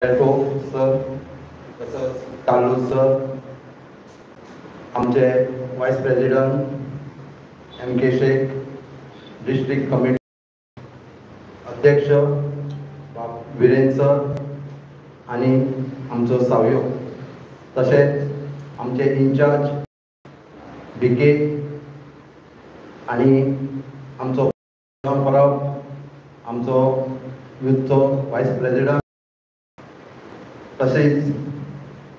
Sir, तसोच Carlos sir, आमचे vice president M K Shaikh, district committee अध्यक्ष बाब विरेन सर आनी आमचो सावयो, तशेंच आमचे इन्चार्ज डी के आनी आमचो परब आमचो युथचो वायस प्रेसिडंट, तशेंच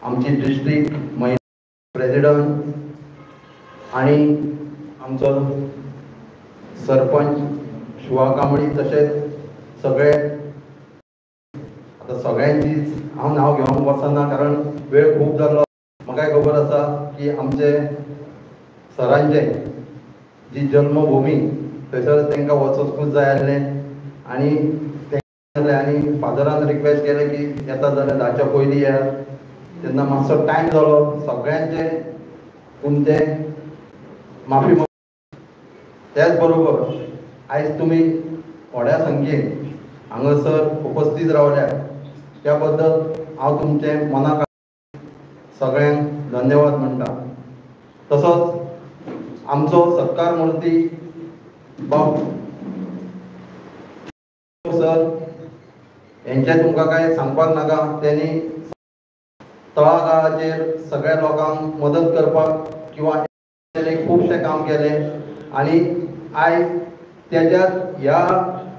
आमची डिस्ट्रिक्ट महिला प्रेसिडंट आनी आमचो सरपंच शिवा कांबळी, तशेंच सगळे आतां सगळ्यांचीच हांव नांव घेवंक वचना कारण वेळ खूब जाल्लो. म्हाकाय खबर आसा की आमचे सरांचे जी जन्मभुमी थंयसर तांकां वचोंकूच जाय आसलें आनी आनी फादरान रिक्वेस्ट केलें की येता जाल्यार 10च्या पयलीं येयात. तेन्ना मातसो टायम जालो. सगळ्यांचे तुमचे माफी. त्याच बरोबर आयज तुमी थोड्या संख्येन हांगासर उपस्थित रावल्या त्या बद्दल हांव तुमचें मनाक सगळ्यांक धन्यवाद म्हणटा. तसोच आमचो सत्कार मूर्ती बाब सर हेंचें तुमकां कांय सांगपाक नाका. त्यांनी तळागाळाचेर सगळ्या लोकांक मदत करपाक किंवा खुबशें काम केलें आनी आयज तेज्या ह्या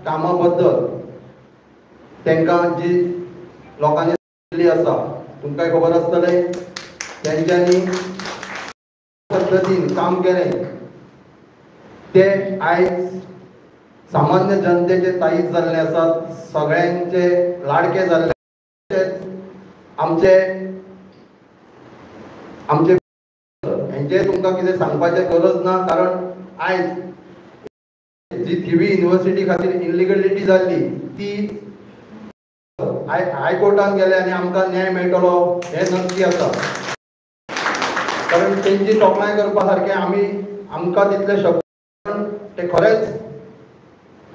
कामा बद्दल तांकां जी लोकांनी दिल्ली आसा तुमकां खबर आसतलें. तेंच्यांनी पद्दतीन काम केलें ते आयज सामान्य जनतेचे ताईत जाल्ले आसात, सगळ्यांचे लाडके जाल्ले. आमचे आमचे हेंचे तुमकां कितें सांगपाचें गरज ना कारण आयज जी थिवी युनिवर्सिटी खातीर इलिगलिटी जाल्ली ती हायकोर्टान गेले आनी आमकां न्याय मेळटलो हें नक्की आसा. कारण तेंची तोखणाय करपा सारकें आमी आमकां तितले शब्द ते खरेंच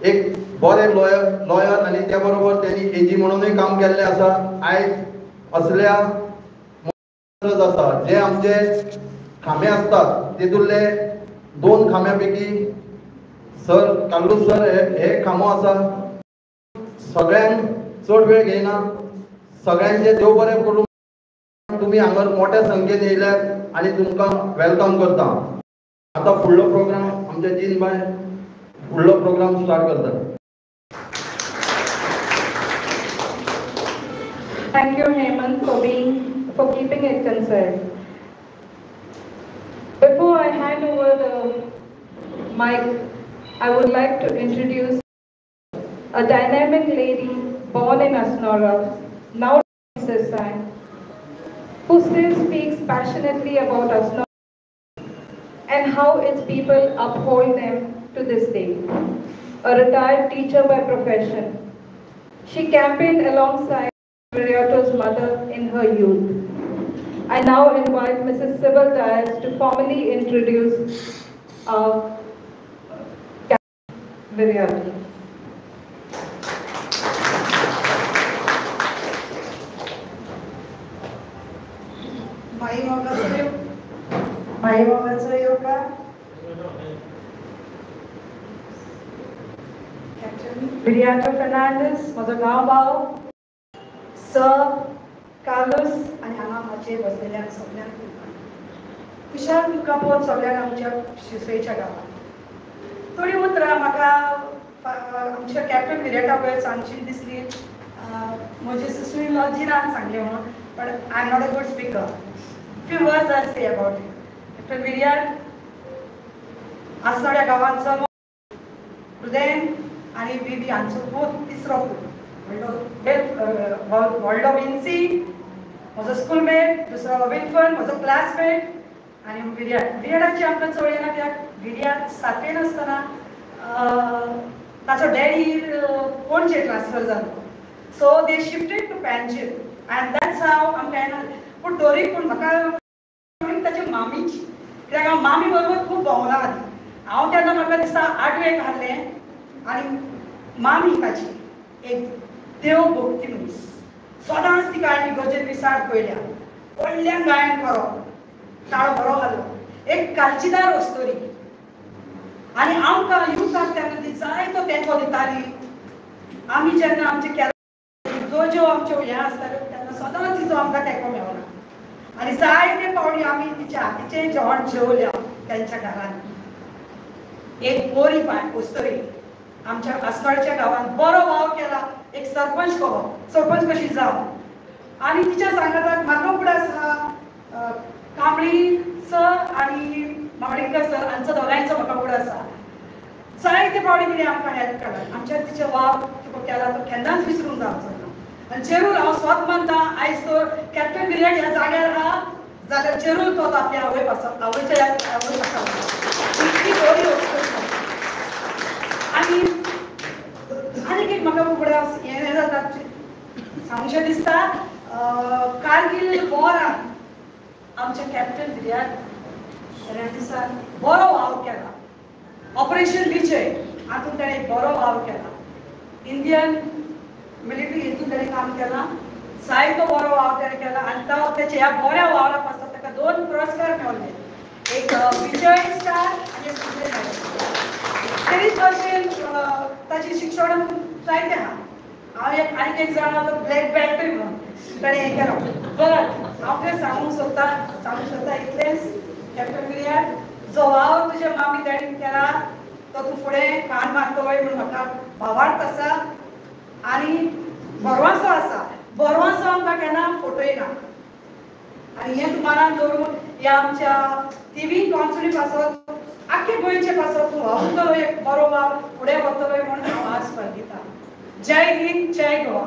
एक बरे लॉयर आनी त्या बरोबर त्यांनी एजी म्हणूनय काम केल्लें आसा. आयज असल्या गरज आसा. जे आमचे खांबे आसतात तेतूंतले 2 खांब्या पैकी सर कार्लूस सर हे खांबो आसा. सगळ्यांक चड वेळ घेयना. सगळ्यांचे देव बरें करूं. तुमी हांगा मोठ्या संख्येन येयल्यात आनी तुमकां welcome करता. आतां फुडलो प्रोग्राम आमच्या जीन बाय फुडलो प्रोग्राम स्टार्ट करता. Thank you, Hemant, for keeping it concise. Before I hand over the mic, I would like to introduce a dynamic lady born in Assonora, now in Sisai, who still speaks passionately about Assonora and how its people uphold them to this day. A retired teacher by profession, she campaigned alongside Viriato's mother in her youth. I now invite Mrs. Sybil Dias to formally introduce Viriato. Viriato Fernandes, म्हजो गांव भाव, sir Carlos आनी हांगा म्हाजे बसलेल्यान सगल्यांक कुशाल तुका पळोवन सगल्यांक आमच्या शिरसयच्या गांवांत थोडी उतरां म्हाका आमच्या कॅप्टन विरियाटा पळय सांगची दिसली. म्हजी सिस्टर इन लॉ जिनान सांगलें म्हणून, but I am not a good speaker. Few words I say about it. Captain Viriato आसनोड्या गांवांचो हृदयन आनी विवी हांचो पूत, तिसरो पूत, व्हडलो व्हडलो विन्सी म्हजो स्कूलमेट, दुसरो विल्फन म्हजो क्लासमेट आनी विरियाट. विरियाटाची आमकां चड येना कित्याक विरियाट सातवेन आसतना ताचो डॅडी पणजे ट्रान्सफर जालो. So they shifted to Panjim and that's how आमकां येना. पूण तरी पूण म्हाका ताची मामीची, कित्याक हांव मामी बरोबर खूब भोंवला आदी. हांव तेन्ना म्हाका दिसता आठवेक आहलें आनी मामी ताची एक देव भक्ती मनीस, सदांच तिका हांवें इगर्जेन मिसाळ पळयल्या व्हडल्यान गायन करप ताळो बरो घालो एक कालचीदार वस्तोरी आनी आमकां युथाक तेन्ना ती जायतो तेंको दिताली. आमी जेन्ना आमचे जो ज्यो आमच्यो हें आसताल्यो तेन्ना सदांच तिचो आमकां तेंको मेळना आनी जायते पावटी आमी तिच्या हातीचें जेवण जेवल्या तेंच्या घरान. एक बरी बाय वस्तोरी आमच्या आसवाडच्या गांवांत बरो वावर केला एक सरपंच कहो सरपंच कशी जावन आनी तिच्या सांगाताक म्हाका उगडास आसा कांबळी सर आनी मावळींकर सर हांचो दोगांयचो म्हाका उगडास आसा. जायते पावटी तिणें आमकां हेल्प केला आमच्या तिचे वावर तुका केला तो केन्नाच विसरूंक जावचो ना. आनी जेरूल हांव स्वत मानता आयज तर कॅप्टन विरियाट ह्या जाग्यार आहा जाल्यार जेरूल तो आपल्या आवय पासत आवयच्या आवय पासत इतकी बरी वस्तू. आनी आनीक एक म्हाका उगडास हें जाता सांगशें दिसता कारगील वॉरान आमच्या कॅप्टन विरियाट रेड्डीसान बरो वावर केला. ऑपरेशन विजय हातूंत ताणें एक बरो वावर केला. इंडियन मिलिटरी हितून ताणें काम केलां जायतो बरो वावर ताणें केला आनी तो तेच्या ह्या बऱ्या वावरा पासून ताका 2 पुरस्कार मेळ्ळे एक विजय स्टार आनी एक विजय मेडल. तरीच भशेन ताचें शिक्षण जायतें आहा. हांव एक आनीक एक जाण तो ब्लॅक बेल्टूय म्हणून ताणें हें केलां. बट हांव कितें सांगूंक सोदता इतलेंच कॅप्टन विरियाट जो वावर तुज्या मामी डॅडीन केला तो तूं फुडें कान मारतलोय म्हूण म्हाका भावार्थ आसा आनी भरवंसो आसा. भरवंसो आमकां केन्ना फटयना आनी हें तूं मनान दवरून ह्या आमच्या थिवी कॉन्सुली पासत आख्खे गोंयचे पासत तूं वावुरतलो एक बरो वावर फुडें वतलोय म्हूण हांव आस बाळगिता. जय हिंद जय Goa.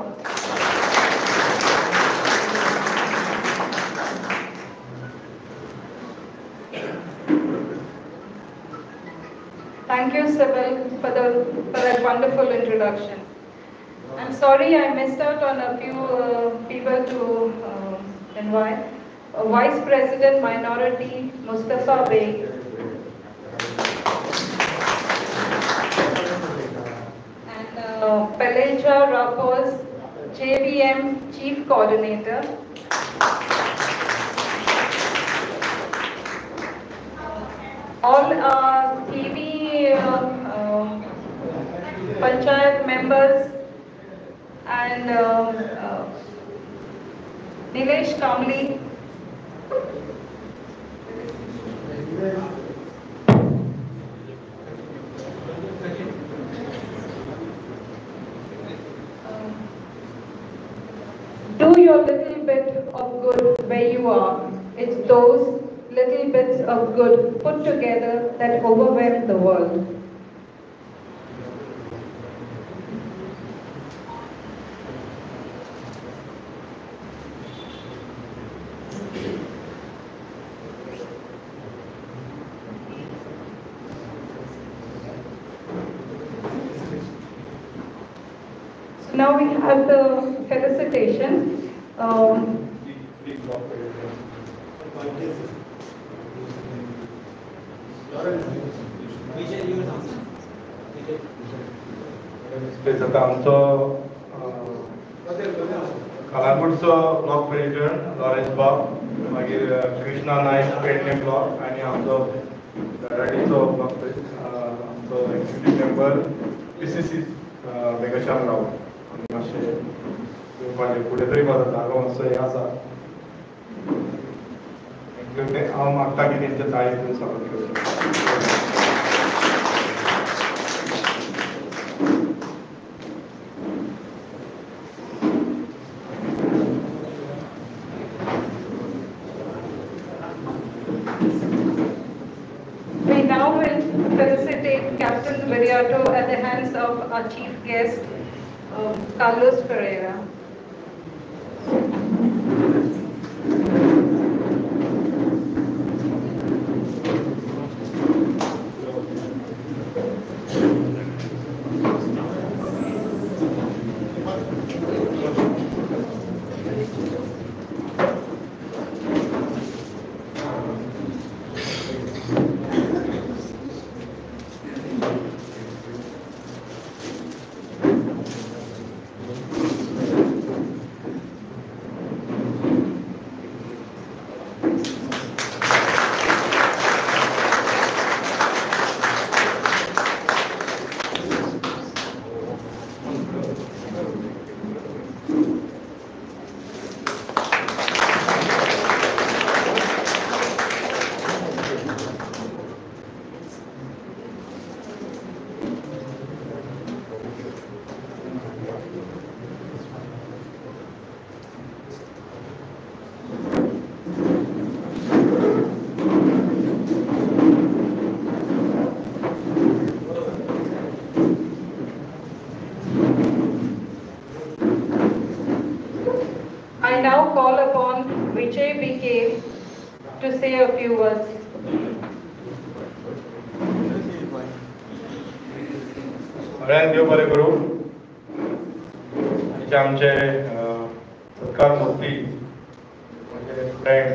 Thank you, Sybil, for that wonderful introduction. I'm sorry I missed out on a few people to invite. Vice President Minority Mustafa Beg. And Peleja Rapos, JVM Chief Coordinator. All TV Panchayat members and Nilesh Kamli. Do your little bit of good where you are. It's those little bits of good put together that overwhelm the world. So now we have the felicitation. आमचो कलांगूटचो block president Lawrence बाब, मागीर Krishna Naik Pedne block आनी आमचो बेराडीचो block आमचो executive member PCC Meghashyam Rao. आनी मातशें येवपाचें फुडें तरी वता जागो मातसो हें आसा. हांव मागता की तेंच्या ताळी दिवन स्वागत करचें. We now will felicitate Captain Viriato at the hands of our chief guest, Carlos Ferreira. I now call upon Vijay BK to say a few words. सगळ्यांक देव बरें करूं. आनी आमचे सत्कार मूर्ती म्हजे फ्रेंड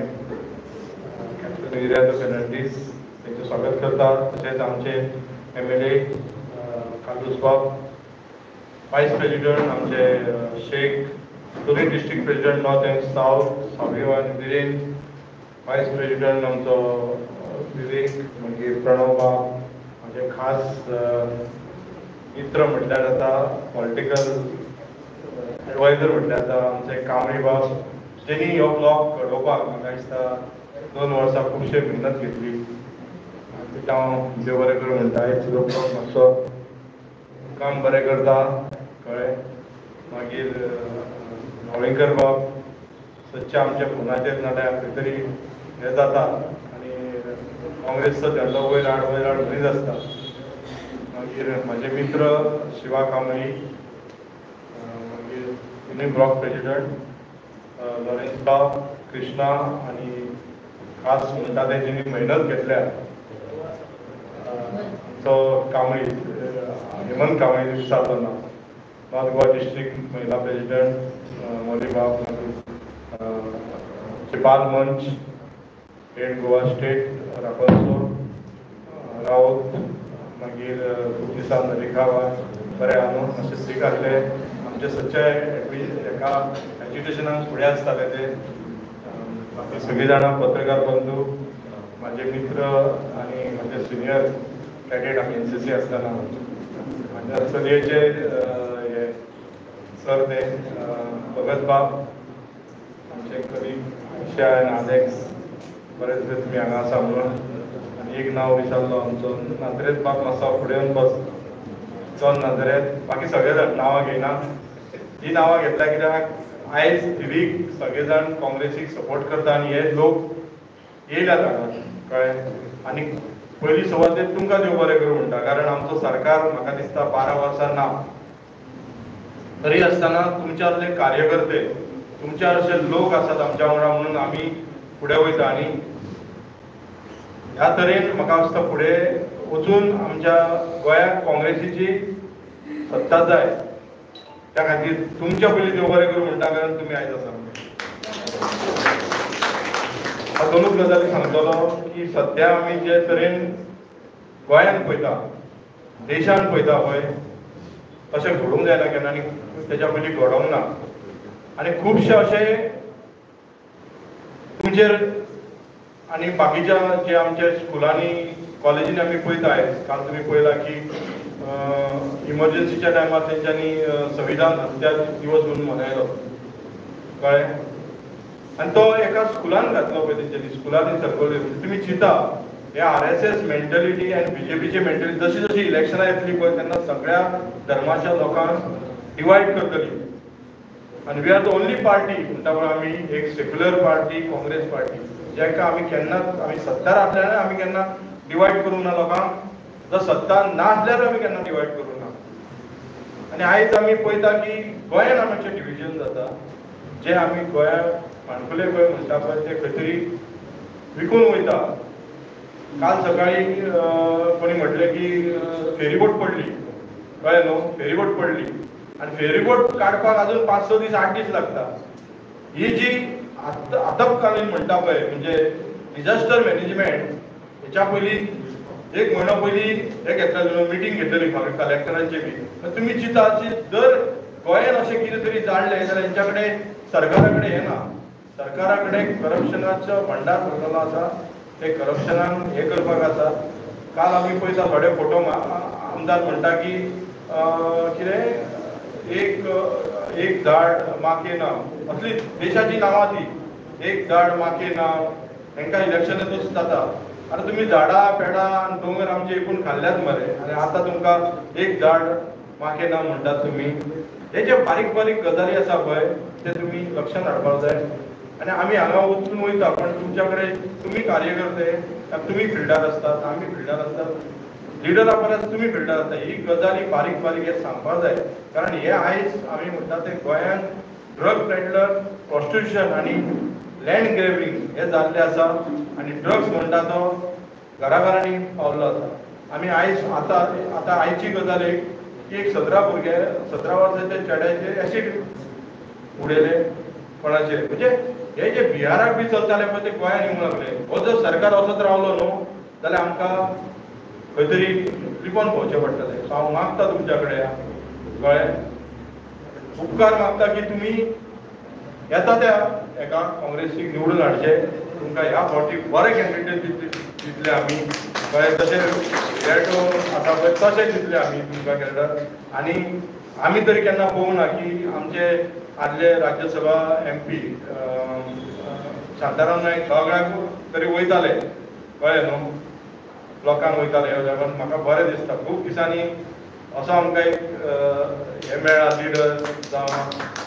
कॅप्टन विर्यातो फेर्नांडीस तांचें स्वागत करता. तशेंच आमचे MLA Carlos बाब, वायस प्रेजिडंट आमचे शेख, दोनूय district president north and south Savio आनी विरेन, वायस प्रेजिडंट आमचो विवेक, मागीर प्रणव बाब, म्हजे खास मित्र म्हटल्यार जाता, पॉलिटिकल एडवायजर म्हटल्यार जाता आमचे कामळी बाब, जेणी हो ब्लॉक घडोवपाक म्हाका दिसता 2 वर्सां खुबशे मेहनत घेतली. आनी हांव देव बरें करूं म्हणटा. आयज ब्लॉक मातसो काम बरें करता, कळ्ळें. मागीर न्हवरेकर बाब सदच्या आमच्या फोनाचेर नाल्यार खंय तरी हें जाता आनी काँग्रेसचो झेंडो वयर हाड वयर हाड म्हणीत आसता. मागीर म्हजे मित्र शिवा कामळी, मागीर तिनूय ब्लॉक प्रेजिडंट लॉरेन्स बाब, कृष्णा, आनी खास म्हणटा ते जेणी मेहनत घेतल्या तो कामळी, हेमंत कामळी विचारलो ना, नॉर्थ गोवा डिस्ट्रिक्ट महिला प्रेजिडंट मोदी बाब, मागीर बाल मंच हेड गोवा स्टेट राफान्सो राऊत, मागीर खूब दिसान रेखा बरें आहा न्हू, मातशें सीक आसले. आमचे सदचे एका एज्युकेशनाक फुडें आसताले ते. बाकी सगळीं जाणां पत्रकार बंधू, म्हाजे मित्र आनी म्हाजे सिनियर कॅडेट आमी NCC आसतना, म्हाज्या चलयेचे हे सर ते भगत बाब, आमचे कलीग आयशा आनी आलेक्स, बरें दिसलें तुमी हांगा आसा म्हणून. आनी एक नांव विचारलो आमचो नाजरेत बाब, मातसो फुडें येवन बस, चल नाजरेत. बाकी सगळे जाण नांवां घेयना, ही नांवां घेतल्या कित्याक आयज थिवीक सगळे जाण काँग्रेसीक सपोर्ट करता आनी हे लोक येयल्यात हांगा, कळ्ळें. आनी पयली सुवातेर तुमकां देव बरें करूं म्हणटा, कारण आमचो सरकार म्हाका दिसता 12 वर्सां ना, तरी आसतना तुमच्या असले कार्यकर्ते, तुमच्या अशे लोक आसात आमच्या वांगडा म्हणून आमी फुडें वयता. आनी ह्या तरेन म्हाका दिसता फुडें वचून आमच्या गोंयांत काँग्रेसीची सत्ता जाय, त्या खातीर तुमच्या पयलीं देव बरें करूं म्हणटा, कारण तुमी आयज आसा. हांव दोनूच गजाली सांगतलो की सद्या आमी जे तरेन गोंयांत पळयता, देशांत पळयता पळय, तशें घडूंक जायना केन्ना आनी तेच्या पयलीं घडोवंक ना. आनी खुबशे अशे तुमचेर आनी बाकीच्या जे आमच्या स्कुलांनी कॉलेजींनी आमी पळयता आयज काल तुमी पळयला की इमर्जन्सीच्या टायमार तेंच्यांनी संविधान हत्या दिवस म्हणून मनयलो, कळ्ळें. आनी तो एका स्कुलान घातलो पळय तेंच्यांनी, स्कुलांनी सरकवले. तुमी चिंता हे RSS mentality आनी BJPची मेंटलिटी जशी जशी इलेक्शनां येतली पळय तेन्ना सगळ्या धर्माच्या लोकांक डिवायड करतली. आनी we are the only party म्हणटा पळय आमी एक सेक्युलर पार्टी, काँग्रेस पार्टी, जाका आमी केन्नाच आमी सत्तार आसल्यार आमी केन्ना डिवायड करूंक ना लोकांक, जर सत्ता नासल्यार आमी केन्ना डिवायड करूंक ना. आनी आयज आमी पळयता की गोंयान आमचें डिविजन जाता, जे आमी गोंयांत माणकुले गोंय म्हणटा पळय ते खंय तरी विकून वयता. काल सकाळी कोणी म्हटलें की फेरीबोट पडली, कळ्ळें न्हू, फेरीबोट पडली आनी फेरीबोट काडपाक अजून 5-6 दीस 8 दीस लागता. ही जी आतपकालीन म्हणटा पळय म्हणजे डिजास्टर मॅनेजमेंट, हेच्या पयलीं 1 म्हयनो पयलीं हे घेतलें, मिटींग घेतलेली कलेक्टरांची बी. तुमी चिंता की जर गोंयान अशें कितें तरी जाडलें जाल्यार हेंच्या कडेन सरकारा कडेन हें ना, सरकारा कडेन करप्शनाचो भंडार भरलेलो आसा, ते करप्शनान हें करपाक आसा. काल आमी पळयता थोडे फोटो आमदार म्हणटा की कितें एक झाड माके नांव, असली देशाची नांवां ती, एक झाड माके नांव, हेंकां इलेक्शनातूच जाता. आतां तुमी झाडां पेडां आनी दोंगर आमचे एकूण खाल्ल्यात मरे, आनी आतां तुमकां एक झाड माके नांव म्हणटात तुमी. हे जे बारीक बारीक गजाली आसा पळय ते तुमी लक्षांत हाडपाक जाय. आनी आमी हांगा वचून वयता, पण तुमच्या कडेन तुमी कार्यकर्ते, तुमी फिल्डार आसतात, आमी फिल्डार आसतात, लिडरा परस तुमी फिल्डार आसता. ही गजाली बारीक बारीक हे सांगपाक जाय, कारण हे आयज आमी म्हणटा ते गोंयांत ड्रग पेडलर प्रॉस्टिट्युशन आनी लँड ग्रॅबिंग हे जाल्लें आसा आनी ड्रग्स म्हणटा तो घराघरांनी पावल्लो आसा. आमी आयज आतां आतां आयची गजाल एक की एक 17 भुरगे 17 वर्साच्या चेड्याचे एसीड उडयले कोणाचेर, म्हणजे हे जे बिहाराक बी चलताले पळय ते गोंयांत येवंक लागले. हो जर सरकार वचत रावलो न्हू जाल्यार आमकां खंय तरी लिपोन भोंवचें पडटलें. सो हांव मागता तुमच्या कडेन, कळ्ळें, उपकार मागता की तुमी येता त्या एका काँग्रेसीक निवडून हाडचे. तुमकां ह्या फावटी बरे कॅन्डिडेट दितले आमी, कळ्ळें, तशें रेटो आसा पळय तशें दितले आमी तुमकां कॅन्डिडेट. आनी आमी तरी केन्ना पळोवंक ना की आमचे आदले राज्यसभा MP Shantaram Naik सगळ्यांक तरी वयताले, कळ्ळें न्हू, लोकांक वयताले. ह्या म्हाका बरें दिसता खूब दिसांनी असो आमकां एक हें मेळ्ळा लिडर जावं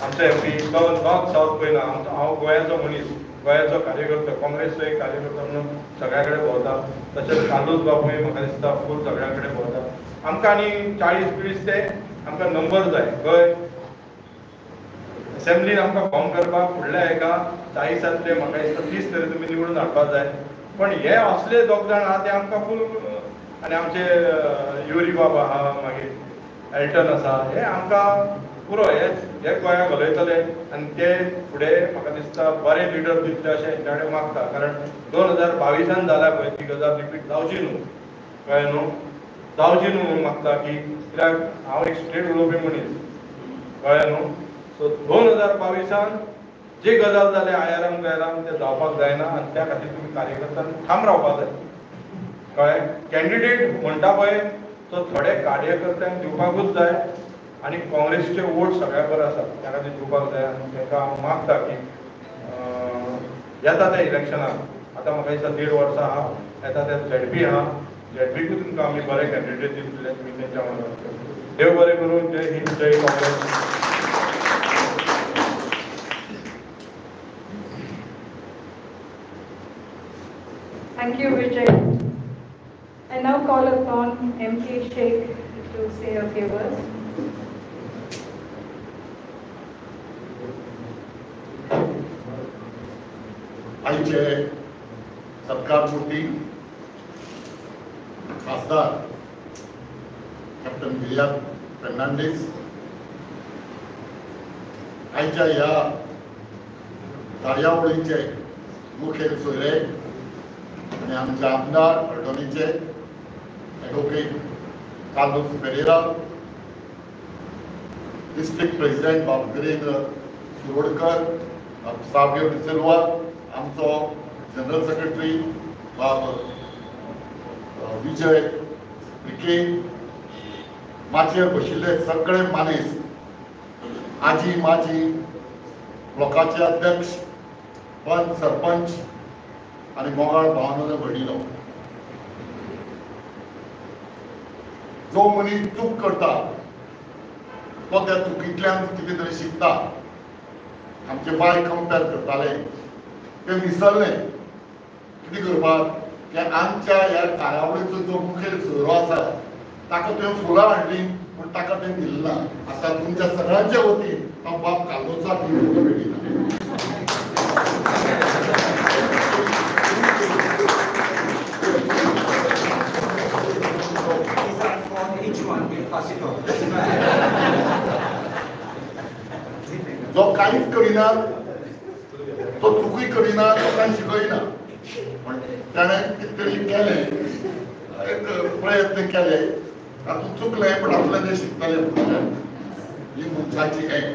आमचो MP तो नॉर्थ सावथ पळयना. हांव गोंयाचो मनीस, गोंयाचो कार्यकर्तो, काँग्रेसचो एक कार्यकर्तो म्हणून सगळ्या कडेन भोंवता. तशेंच कार्लूस बापूय म्हाका दिसता फूल सगळ्यां कडेन भोंवता. आमकां आनी 40-20 ते आमकां नंबर जाय, खंय असेंब्लीन आमकां फॉर्म करपाक फुडल्या एका 40 म्हाका दिसता 30 तरी तुमी निवडून हाडपाक जाय. पण हे असले दोग जाण आहा ते आमकां फूल, आनी आमचे युरी बाब आहा, मागीर एल्टन आसा, हे आमकां पुरो हे गोंयाक घालयतले आनी ते फुडें म्हाका दिसता बरे लिडर दितले अशें हेंच्या कडेन मागता. कारण 2022 जाल्या पळय ती गजाल रिपीट जावची न्हू, कळ्ळें न्हू, जावची न्हू म्हणून मागता की कित्याक हांव एक स्ट्रेट उलोवपी मनीस, कळ्ळें न्हू. सो 2022 जी गजाल जाली आयाराम गयाराम ते जावपाक जायना आनी त्या खातीर तुमी कार्यकर्त्यांनी ठाम रावपाक जाय, कळ्ळें. कॅन्डिडेट म्हणटा पळय तो थोडे कार्यकर्त्यांक दिवपाकूच जाय आनी काँग्रेसचे वोट सगळ्या बरें आसात त्या खातीर दिवपाक जाय. आनी तांकां हांव मागता की येता त्या इलेक्शनाक, आतां म्हाका दिसता 1.5 वर्सां आहा, येता त्या ZP आहा, ZPकूय तुमकां आमी बरे कॅन्डिडेट दितले, तुमी तेंच्या वांगडा. देव बरें करूं, जय हिंद, जय Congress. Thank you, Vijay. I now call upon MK Sheikh to say a few words. आयचे सत्कार मूर्ती खासदार कॅप्टन विलियम फर्नांडीस, आयच्या ह्या कार्यावळीचे मुखेल सोयरे आनी आमचे आमदार हळदोणीचे advocate Carlos Pereira, district president बाब विरेंद्र शिरोडकर, बाब सावियो डिसिल्वा, आमचो जनरल सेक्रेटरी बाब विजय भिके, माचयेर बशिल्ले सगळे मानेस, आजी माजी ब्लॉकाचे अध्यक्ष, पंच, सरपंच आनी मोगाळ भावनो वडिलो. जो मनीस चूक करता तो त्या चुकींतल्यान कितें तरी शिकता. आमचे बाय कंपेर करताले ते विसरले कितें करपाक की आमच्या ह्या कार्यावळीचो जो मुखेल सोयरो आसा ताका तुवें फुलां हाडलीं पूण ताका तें दिलें ना. आतां तुमच्या सगळ्यांच्या वतीन हांव बाब कार्लोसाक ही फुलां भेटयता. जो कांयच करिना तो चुकूय करिना, तो कांय शिकयना, पण ताणें कितें तरी केलें, एक प्रयत्न केले, तातूंत चुकलें पण आपलें तें शिकतलें फुडल्यान. ही मनशाची हें.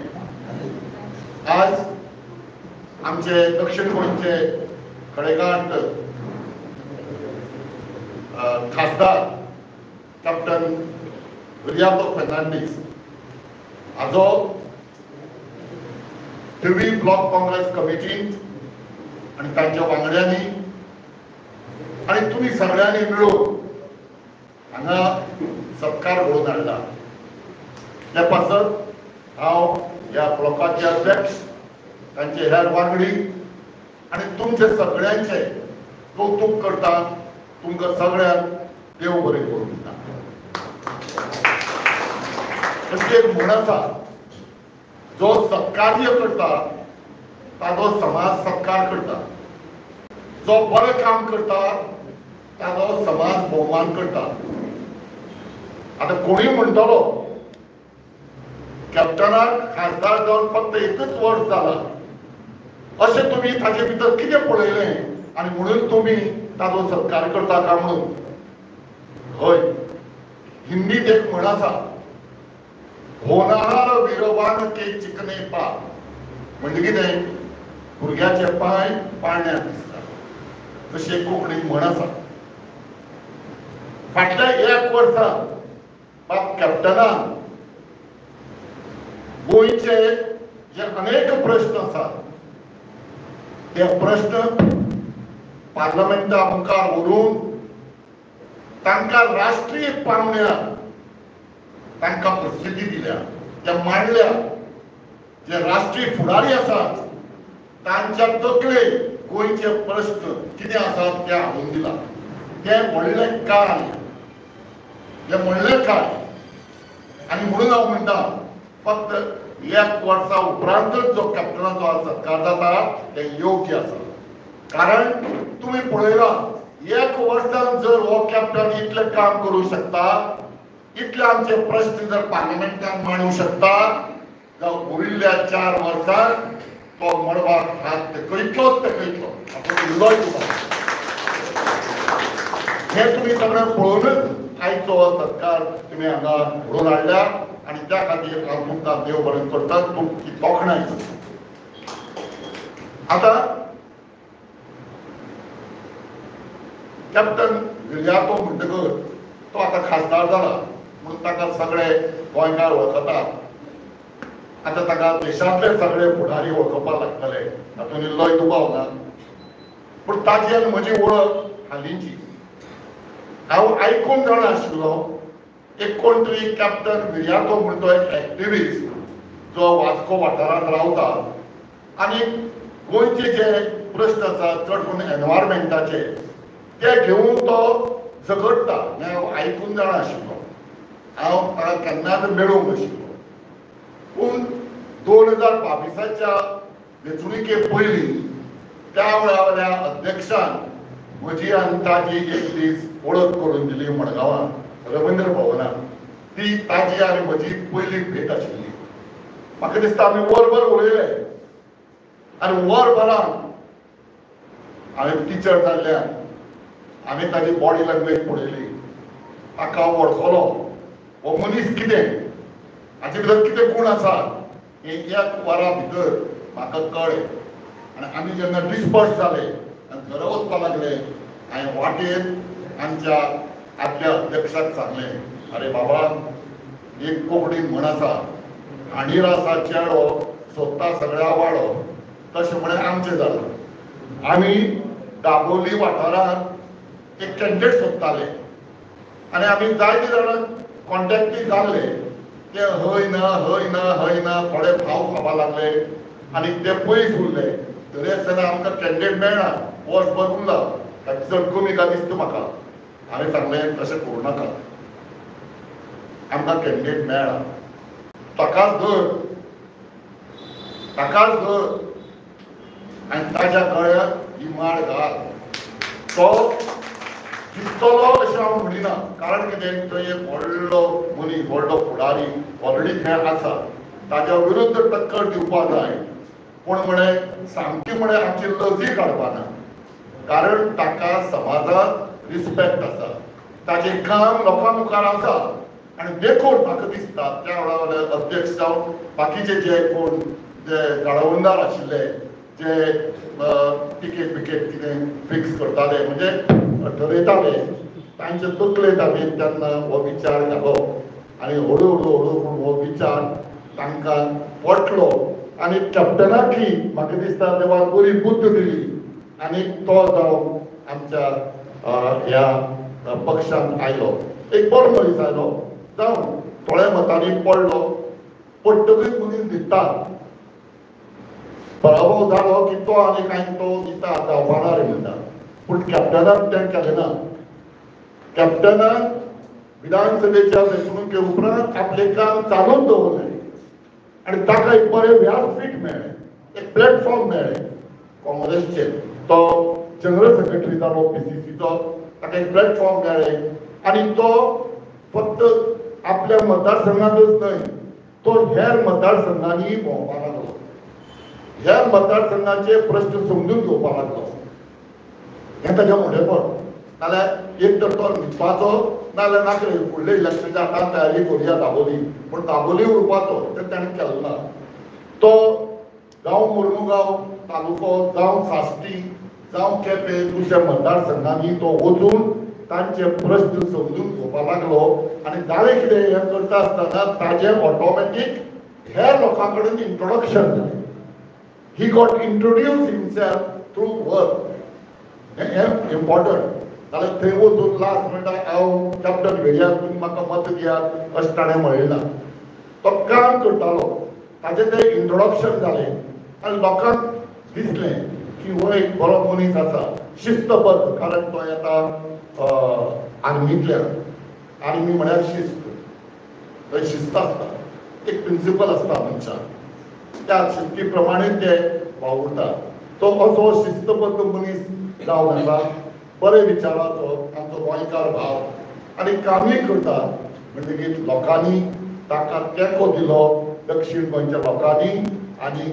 आज आमचे दक्षिण गोंयचे खडेगांठ खासदार कॅप्टन विलियम फर्नांडीस हाजो थिवी ब्लॉक काँग्रेस कमिटीन आनी तांच्या वांगड्यांनी आनी तुमी सगळ्यांनी मेळून हांगा सत्कार घडोवन हाडला. त्या पासत हांव ह्या ब्लॉकाचे अध्यक्ष, तांचे हेर वांगडी आनी तुमचे सगळ्यांचे कौतुक करता. तुमकां सगळ्यांक देव बरें करूं दिता. अशी एक म्हण आसा, जो सत्कार्य करता ताजो समाज सत्कार करता, जो बरें काम करता ताजो समाज भोवमान करता। आतां कोणूय म्हणटलो कॅप्टनाक खासदार जावन फक्त एकच वर्स जाला, अशें तुमी ताजे भितर कितें पळयलें आनी म्हणून तुमी ताजो सत्कार करता काय म्हणून? हय, हिंदीत एक म्हण आसा, होनहार विरवान के चिकने पा, म्हणजे कितें, भुरग्याचे पांय पाळण्यात दिसता, तशी कोंकणीत म्हण आसा। फाटल्या एक वर्सा बाब कॅप्टनान गोंयचे जे अनेक प्रश्न आसात ते प्रश्न पार्लमेंटा मुखार व्हरून तांकां राष्ट्रीय पावंड्यार तांकां प्रसिद्धी दिल्या, ते मांडल्या। जे राष्ट्रीय फुडारी आसात तांच्या तकले गोंयचे प्रश्न कितें आसात ते हाडून दिला। ते व्हडलें कार्य, हें व्हडलें कार्य। आनी म्हणून हांव म्हणटा फक्त एक वर्सा उपरांतच जो कॅप्टनाचो आज सत्कार जाता ते योग्य आसा, कारण तुमी पळयला एक वर्सान जर हो कॅप्टन इतलें काम करूं शकता, इतले आमचे प्रश्न जर पार्लमेंटान मांडू शकता, जाल्यार उरिल्ल्या 4 वर्सांत तो मळबाक हात तेकयतलोच तेकयतलो, आपूण इल्लोय तुका। हें तुमी सगळें पळोवनच आयचो सत्कार तुमी हांगा घडोवन हाडल्या आनी त्या खातीर हांव तुमकां देव बरें करता, तुमची तोखणाय करता। आतां कॅप्टन विरियातो म्हणटकच तो आतां खासदार जाला म्हणून ताका सगळे गोंयकार वळखतात, आतां ताका देशांतले सगळे फुडारी वळखपाक लागतले, तातूंत इल्लोय दुबाव ना। पूण ताजी आनी म्हजी वळख हालींची, हांव आयकून जाणा आशिल्लो एक कोण तरी कॅप्टन विरियातो म्हण तो एक एक्टिविस्ट जो वास्को वाठारांत रावता आनी गोंयचे जे प्रश्न आसात चड करून एनवायरमेंटाचे ते घेवन तो झगडटा, हें हांव आयकून जाणा आशिल्लो। हांव ताका केन्नाच मेळूंक नाशिल्लो, पूण 2022च्या वेंचणुके पयलीं त्या वेळावेल्या अध्यक्षान म्हजी आनी ताजी एक दीस वळख करून दिली मडगांवां रवींद्र भवनान। ती ताजी आनी म्हजी पयली भेट आशिल्ली। म्हाका दिसता आमी वरभर उलयले आनी वरभरान हांवें टिचर जाल्ल्यान हांवें ताजी बॉडी लँग्वेज पळयली, ताका हांव वळखलो, हो मनीस कितें, हाचे भितर कितें गूण आसा हें एक वरा भितर म्हाका कळ्ळें। आनी आमी जेन्ना डिस्पर्स जाले आनी घरा वचपाक लागले, हांवें वाटेर आमच्या आदल्या अध्यक्षाक सांगलें, अरे बाबा एक कोंकणीन म्हण आसा, हांडीर आसा चेडो सोदता सगळ्या वाडो, तशें म्हळ्यार आमचें जालां। आमी दाबोली वाठारांत एक कॅन्डिडेट सोदताले आनी आमी जायते जाणां कॉन्टेक्टी जाल्ले, ते हय ना हय ना हय ना थोडे भाव खावपाक लागले आनी ते पयस उरले। तरी आसतना आमकां कॅन्डिडेट मेळना, वर्सभर उरला, ताची चड कमी काय दिसता म्हाका। हांवें सांगलें तशें करूं नाका, आमकां कॅन्डिडेट मेळ्ळा, ताकाच धर, ताकाच धर आनी ताज्या गळ्याक ही माळ घाल, तो जिखतलो अशें हांव म्हणिना, कारण कितें थंय एक व्हडलो मनीस व्हडलो फुडारी ऑलरेडी थंय आसा, ताज्या विरुद्ध टक्कर दिवपाक जाय। पूण म्हळें सामकी म्हळें आमची लजी काडपा ना, कारण ताका समाजांत रिस्पेक्ट आसा, ताजें काम लोकां मुखार आसा। आनी देखून म्हाका दिसता त्या वेळार अध्यक्ष जावन बाकीचे जे कोण जे जाळवणदार आशिल्ले जे तिकेट बिकेट कितें फिक्स करताले म्हणजे ठरयताले तांचे तकलेंत आमी तेन्ना हो विचार घालो आनी हळू हळू हळू हो विचार तांकां पटलो आनी कॅप्टनाकय म्हाका दिसता देवान बरी बुद्द दिली आनी तो जावन आमच्या ह्या पक्षांत आयलो, एक बरो मनीस आयलो, जावं थोड्या मतांनी पडलो, पडटकूच मनीस न्हिदता, पराभव जालो की तो आनी कांय तो दिता जावपाना रे म्हणटा, पूण कॅप्टनान तें केलें ना। कॅप्टनान विधानसभेच्या वेंचणुके उपरांत आपलें काम चालूच दवरलें आनी ताका एक बरें व्यासपीठ मेळ्ळें। एक प्लॅटफॉर्म मेळ्ळें काँग्रेसचेर. तो जनरल सेक्रेटरी जालो पीसीसीचो, ताका एक प्लॅटफॉर्म मेळ्ळें आनी तो फक्त आपल्या मतदारसंघातच न्हय तो हेर मतदारसंघांनी भोंवपाक लागलो, हेर मतदारसंघाचे प्रश्न समजून घेवपाक लागलो. हें ताजें मोठेपण. नाल्यार एक तर तो न्हिदपाचो नाल्यार नाका फुडले इलेक्शनाच्या आतां तयारी करुया दाबोली, पूण दाबोली उरपाचो तें ताणें केलें ना. तो जावं मुर्मुगांव तालुको, जावं साश्टी, जावं केपें, दुसऱ्या मतदारसंघांनी तो वचून तांचे प्रश्न समजून घेवपाक लागलो आनी जालें कितें हें करता आसतना ताजें ऑटोमॅटीक हेर लोकां कडेन इंट्रोडक्शन जालें. He got introduce himself through work. हें इम्पॉर्टंट. जाल्यार थंय वचून लास्ट म्हणटा हांव कॅप्टन घेयात, तुमी म्हाका मत दियात अशें ताणें म्हणलें ना. तो काम करतालो, ताजें तें इंट्रोडक्शन जालें आनी लोकांक दिसलें की हो एक बरो मनीस आसा, शिस्तबद्ध, कारण तो येता आर्मींतल्यान. आर्मी म्हळ्यार शिस्त, थंय शिस्त आसता, एक प्रिंसिपल आसता मनशाक, त्या शिस्ती प्रमाणे ते वावुरता. तो असो शिस्तबद्ध मनीस जावन आसा, बरे विचाराचो आमचो गोंयकार भाव आनी कामूय करता. म्हणटकीर लोकांनी ताका तेंको दिलो, दक्षिण गोंयच्या लोकांनी, आनी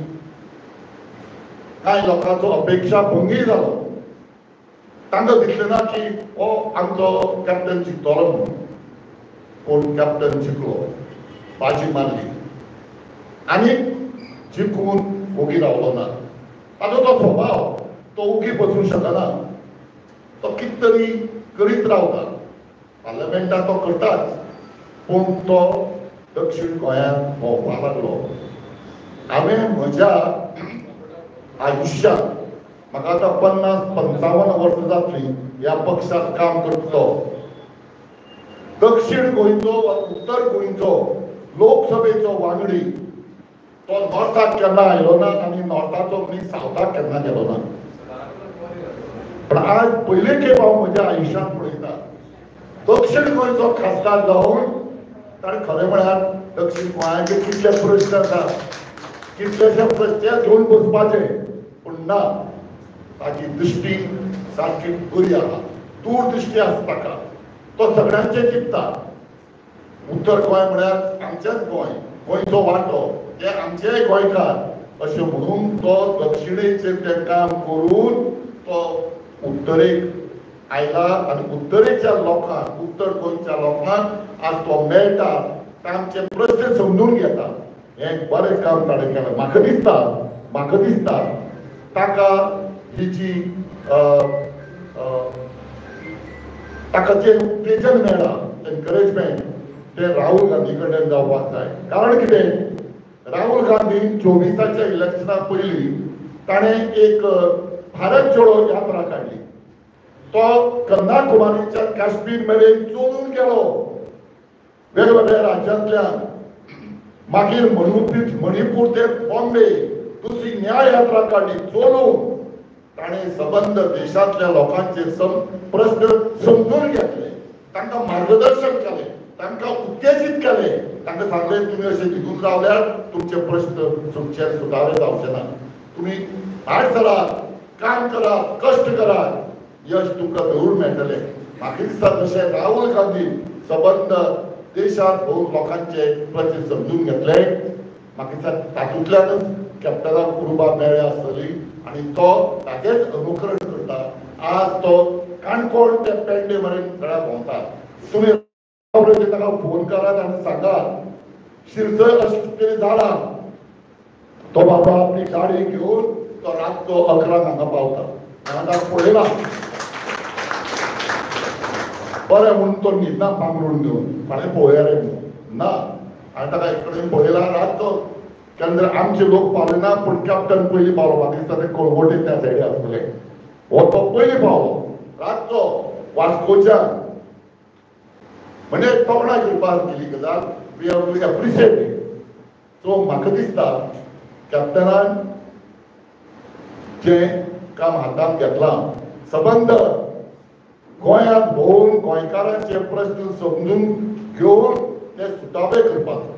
कांय लोकांचो अपेक्षा भंगूय जालो. तांकां दिसलें ना की हो आमचो कॅप्टन जिखतलो म्हणून, पूण कॅप्टन जिखलो, बाजी मारली आनी जिखून ओगी रावलो ना. ताजो तो स्वभाव, तो ओगी बसूंक शकना, तो कितें तरी करीत रावता. पार्लमेंटात तो करताच, पूण तो दक्षिण गोंयांत भोंवपाक लागलो. हांवें म्हज्या आयुश्यांत, म्हाका आतां 50-55 वर्सां जातलीं ह्या पक्षांत काम करतलो, दक्षिण गोंयचो वा उत्तर गोंयचो लोकसभेचो वांगडी तो नॉर्थाक केन्ना आयलो ना आनी नॉर्थाचो मनीस सावथाक केन्ना गेलो ना. पण आज पयले खेप हांव म्हज्या आयुश्यांत पळयता दक्षिण गोंयचो खासदार जावन ताणें खरें म्हळ्यार दक्षिण गोंयाचे कितले प्रश्न आसा, कितलेशे प्रश्न घेवन बसपाचे, पूण ना, ताजी दृश्टी सारकी बरी आसा, दूरदृश्टी आसा ताका, तो सगळ्यांचे चिंतता. उत्तर गोंय म्हळ्यार आमचेंच गोंय, गोंयचो वांटो, ते आमचेय गोंयकार अशें म्हणून तो दक्षिणेचेर तें काम करून तो उत्तरेक आयला आनी उत्तरेच्या लोकांक, उत्तर गोंयच्या लोकांक आज तो मेळटा, तांचे प्रश्न समजून घेता. हें बरें काम ताणें केलें. म्हाका दिसता, म्हाका दिसता ताका ही जी ताका जें उत्तेजन मेळ्ळां, एनकरेजमेंट, तें राहुल गांधी कडल्यान जावपाक जाय. कारण कितें, राहुल गांधी 24 इलेक्शना पयलीं ताणें एक भारत जोडो यात्रा काडली. तो कन्याकुमारीच्या काश्मीर मेरेन चलून गेलो वेगवेगळ्या राज्यांतल्यान, मागीर मणिपूर ते बॉम्बे दुसरी न्याय यात्रा काडली चलून. ताणें सबंद देशांतल्या लोकांचे प्रश्न समजून घेतले, तांकां मार्गदर्शन केलें, तांकां उत्तेजीत केलें, तांकां सांगलें तुमी अशें न्हिदून रावल्यार तुमचे प्रश्न सुटचे सुदारे जावचे ना, तुमी भायर सरात, काम करात, कश्ट करात, यश तुमकां जरूर मेळटलें. म्हाका दिसता तशें राहुल गांधी सबंद देशांत भोव लोकांचे प्रश्न समजून घेतले. म्हाका दिसता तातूंतल्यानच कॅप्टनाक उर्बा मेळ्ळ्या आसतली आनी तो ताचेंच अनुकरण करता. आज तो काणकोण ते पेडणे मेरेन सगळ्या भोंवता. तुमी ताका फोन करात आनी सांगात शिरसय अशें कितें जालां, तो बाबा आपली गाडी घेवन तो रातचो 11 हांगा पावता. हांवें ताका पळयला, बरें म्हणून तो न्हिदना पांगरून घेवन, फाल्यां पळोवया रे म्हणून ना. हांवें ताका एक कडेन पळयला रातचो, केन्ना आमचे लोक पावले ना, पूण कॅप्टन पयलीं पावलो. म्हाका दिसता ते कळंगूटे त्या सायडी आसतले, हो तो पयलीं पावलो रातचो वास्कोच्यान. म्हणजे तोखणाय करपाक केली गजाल, we have to appreciate it. So म्हाका दिसता कॅप्टनान जें काम हातांत घेतलां, सबंद गोंयांत भोंवून गोंयकारांचे प्रश्न समजून घेवन ते सुटावे करपाचो,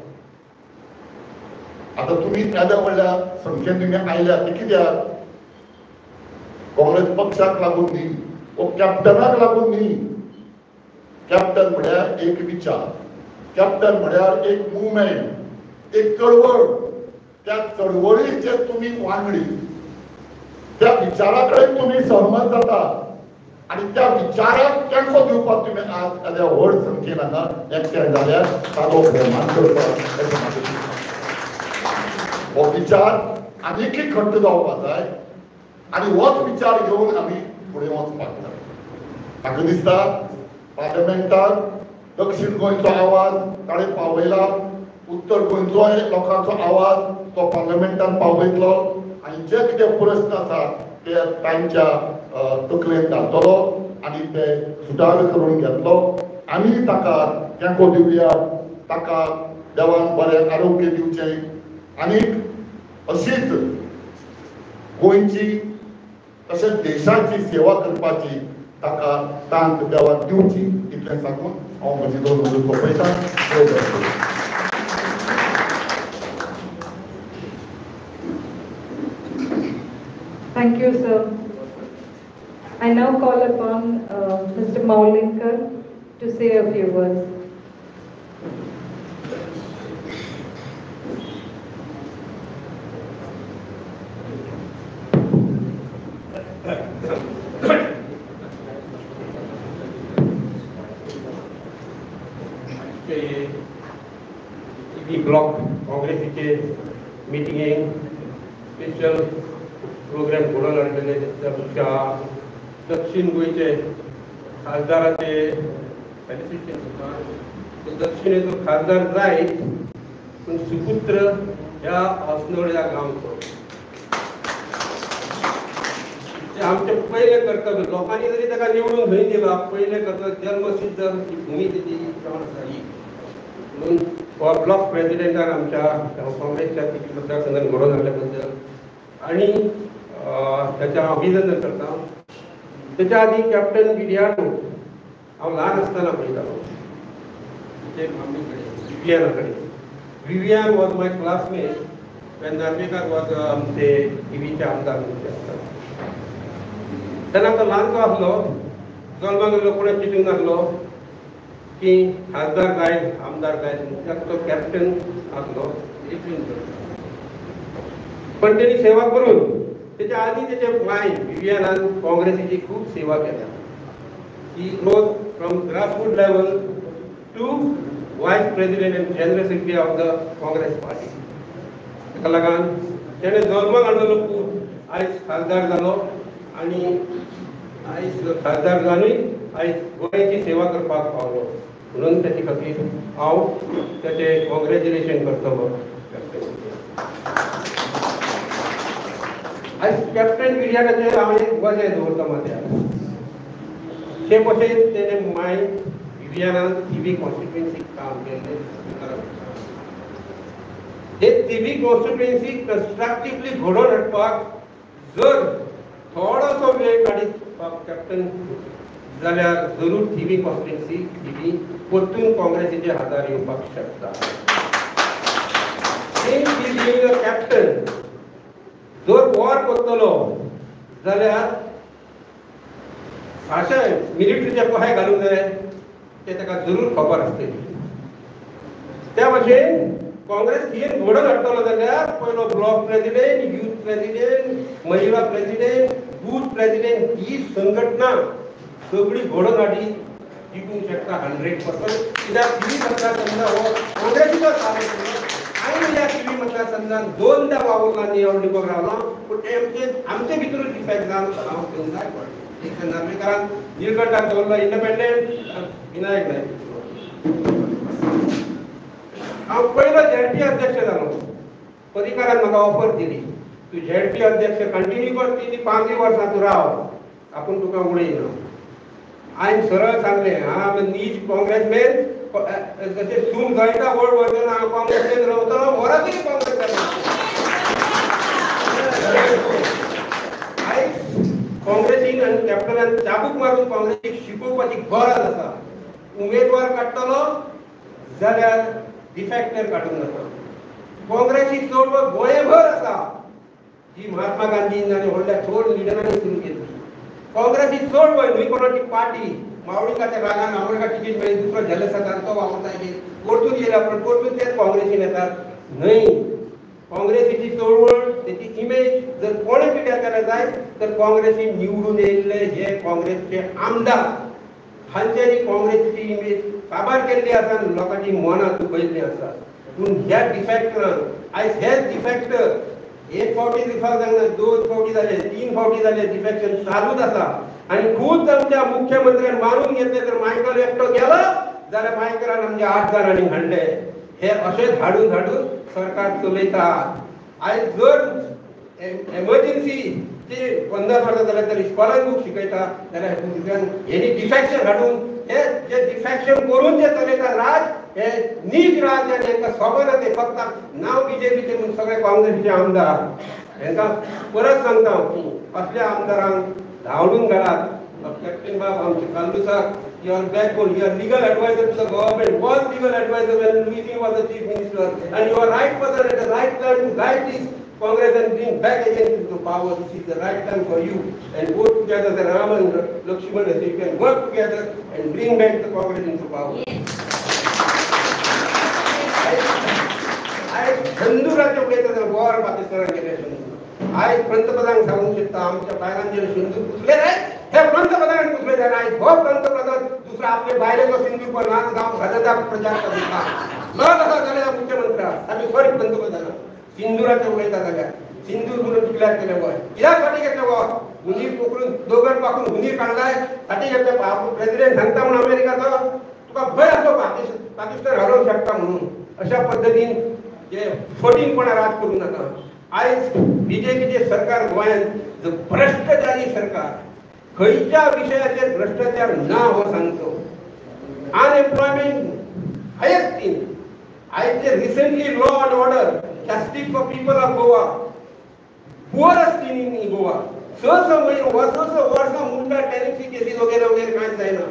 आतां तुमी येद्या व्हडल्या संख्येन तुमी आयल्या ते कित्याक? काँग्रेस पक्षाक लागून न्ही, वो कॅप्टनाक लागून न्ही. कॅप्टन म्हळ्यार एक विचार, कॅप्टन म्हळ्यार एक मुवमेंट, एक चळवळ. त्या चळवळीचे तुमी वांगडी, त्या विचारा कडेन तुमी सहमत जाता आनी त्या विचाराक तेंको दिवपाक तुमी आज येद्या व्हड संख्येन हांगा एकठांय जाल्यार ताचो भोवमान करपाक अशें म्हाका दिसता. हो विचार आनीकय घट्ट जावपाक जाय आनी होच विचार घेवन आमी फुडें वचपाक जाय. म्हाका दिसता पार्लमेंटाक दक्षिण गोंयचो आवाज ताणें पावयला, उत्तर गोंयचोय लोकांचो आवाज तो पार्लमेंटान पावयतलो आनी जे कितें प्रस्न आसा ते तांच्या तकलेन घालतलो आनी ते सुटावे करून घेतलो. आमी ताका तेंको दिवया, ताका देवान बरें आरोग्य दिवचें आनी अशीच गोंयची तशेंच देशाची सेवा करपाची ताका तांक देवान दिवची इतलें सांगून हांव म्हजी दोन उलोवप सोंपयतां. Thank you, sir. I now call upon Mr. Maulinkar to say a few words. Block काँग्रेसीचे मिटिंगेक स्पेशल प्रोग्राम घडोवन हाडलेले आमच्या दक्षिण गोंयचे खासदाराचे फेलिसिटेशन. दक्षिणेचो खासदार जायत पूण सुपुत्र ह्या अस्नोड ह्या गांवचो. आमचें पयलें कर्तव्य, लोकांनी जरी ताका निवडून खंय दिला, पयलें कर्तव्य जन्मसिद्ध ही भूमी तेजी जावन आसा ही. म्हणून हो ब्लॉक प्रेजिडेंटान आमच्या काँग्रेसच्या मतदारसंघान घडोवन हाडल्या बद्दल आनी ताचें हांव अभिनंदन करता. तेच्या आदीं कॅप्टन विरियानो हांव ल्हान आसतना पळयतालो ते मम्मी कडेन, विवियाना कडेन. Vivian was my classmate when Narvekar was आमचे टिवीचे आमदार म्हणचे आसतना. तेन्ना तो ल्हानसो आसलो, जल्माक गेल्लो, कोणें चिंतूंक नासलो की खासदार जायत आमदार जायत, तो कॅप्टन आसलो. पण तेणी सेवा करून तेच्या आदीं तेचे माय विवियानान काँग्रेसीची खूब सेवा केल्या. He rose from grassroot level to vice president and general secretary of the Congress party. ताका लागून तेणें जल्माक हाडलेलो पूत आयज खासदार जालो आनी आयज खासदार जावनूय आयज गोंयची सेवा करपाक पावलो. म्हणून ताचे खातीर हांव ताचें कॉंग्रेच्युलेशन करतलो. आयज कॅप्टन विरियानाचेर हांव एक वजें दवरता माथ्यार. ते भशेन तेणें माय विवियानान थिवी कॉन्स्टिट्युएन्सीक काम केल्लें. हे थिवी कॉन्स्टिट्युएन्सी कन्स्ट्रक्टिवली घडोवन हाडपाक जर थोडोसो वेळ काडीत कॅप्टन जाल्यार जरूर थिवी कॉन्स्टिट्युएन्सी थिवी परतून काँग्रेसीच्या हातार येवपाक शकता. कॅप्टन जर वॉर करतलो जाल्यार अशें मिलिटरीचे कशें घालूंक जाय तें ताका जरूर खबर आसतली. त्या भशेन काँग्रेस थियेन घडोवन हाडटलो जाल्यार पयलो ब्लॉक प्रेजिडेंट, यूथ प्रेजिडेंट, महिला प्रेजिडेंट, बूथ प्रेजिडेंट ही संघटना सगळी घडोवन हाडी जिखूंक शकता 100%. कित्याक थिवी मतदारसंघ हो काँग्रेसीचो हांवें ह्या थिवी मतदारसंघान दोनदा वावुरला, निवडणुकोक रावला, पूण ते आमचे भितरूच डिफेक्ट जावन हांव दोनदाय पडलो. एक नार्वेकारान निलकंठाक दवरलो इंडिपेंडंट, विनायक नायक. हांव पयलो झेडपी अध्यक्ष जालो. पर्रीकारान म्हाका ऑफर दिली, तूं झेडपी अध्यक्ष कंटिन्यू कर, 3-5 वर्सां तूं राव, आपूण तुका उडयना. हांवें सरळ सांगलें, हांव नीज काँग्रेसमॅन, जशें सून गळटा व्हड वतना हांव काँग्रेसीन रावतलो, वरातूय काँग्रेस. आयज काँग्रेसीन आनी कॅप्टनान चाबूक मारून काँग्रेसीक शिकोवपाची गरज आसा. उमेदवार काडटलो जाल्यार डिफेक्टर काडूंक नाका. काँग्रेसी चळवळ गोंयभर आसा जी महात्मा गांधीन आनी व्हडल्या थोर लिडरांनी सुरू केल्ली. काँग्रेसी चळवळ न्हय कोणाची पार्टी मावळीकाच्या रागान आमोणका तिकीट मेळ्ळी दुसरो झेलस आसा तो वावुरता येईल परतून येयला पण परतून तेच काँग्रेसीन येतात न्हय. काँग्रेसीची चळवळ तेची इमेज जर कोणें पिड्यार केल्या जाय तर काँग्रेसीन निवडून येयल्ले जे काँग्रेसचे आमदार हांच्यांनी काँग्रेसीची इमेज काबार केल्ली आसा आनी लोकांची मनां दुखयल्लीं आसा. पूण ह्या डिफेक्टरान आयज हेच डिफेक्टर एक फावटी डिफेक्ट जायना, 2 फावटी जाले, 3 फावटी जाले, डिफेक्शन चालूच आसा. आनी खूब आमच्या मुख्यमंत्र्यान मानून घेतले तर मायकल एकटो गेलो जाल्यार मायकलान आमच्या 8 जाणांनी हाडले. हे अशेंच हाडून हाडून सरकार चलयतात. आयज जर एमर्जन्सी ती 50 वर्सां जाल्यार तर इस्कॉलान बूक शिकयता जाल्यार भुरग्यांक हेणी डिफेक्शन हाडून हे जे डिफेक्शन करून जे चलयतात राज हे नीज राज आनी हेंकां खबर ते फक्त नांव बीजेपीचे म्हणून सगळे काँग्रेसीचे आमदार. हेंकां परत सांगता हांव की असल्या आमदारांक धांवडून घालात. कॅप्टन बाब आमचे काल्लुसाक your backbone, your legal advisor to the government, was legal advisor when Luizinho was the chief minister, and you are right person at the right time to guide this Congress and bring back again to power. This is the right time for you and go together, the Ram and Lakshman, so you can work together and bring back the Congress into power. आयज सिंदुराचे उलयता war पाकिस्तानान केले सिंदूर. आयज पंतप्रधान सांगूंक शकता आमच्या बायलांचेर सिंदूर पुसले जाय, हे पंतप्रधान पुसले जाय. आयज हो पंतप्रधान दुसरा आपले बायलेचो सिंदूर पण नाच गांव घालता प्रचार करता लज आसा जाल्यार मुख्यमंत्री आमी सॉरी पंतप्रधान सिंदुराचे उलयता जाल्यार सिंदूर म्हणून डिक्लेअर केले वॉर कित्याक फाटी घेतले वॉर हुंदीर पोखरून दोगर पाखून हुंदीर काडलाय फाटी घेतले. प्रेसिडेंट सांगता म्हणून अमेरिकाचो तुका भंय आसलो पाकिस्तान हरोवंक शकता म्हणून. अशा पद्दतीन जे फटींगपणा राज करूं नाका. आयज बीजेपीचे सरकार गोंयांत भ्रश्टाचारी सरकार खंयच्या विशयाचेर भ्रश्टाचार ना हो सांगचो. Unemployment highest thing. आयज जे recently law and order justice for people of Goa poorest thing in Goa. 6 म्हयने 6 वर्सां मुंडा टेनिसी केसीस वगैरे वगैरे कांयच जायना.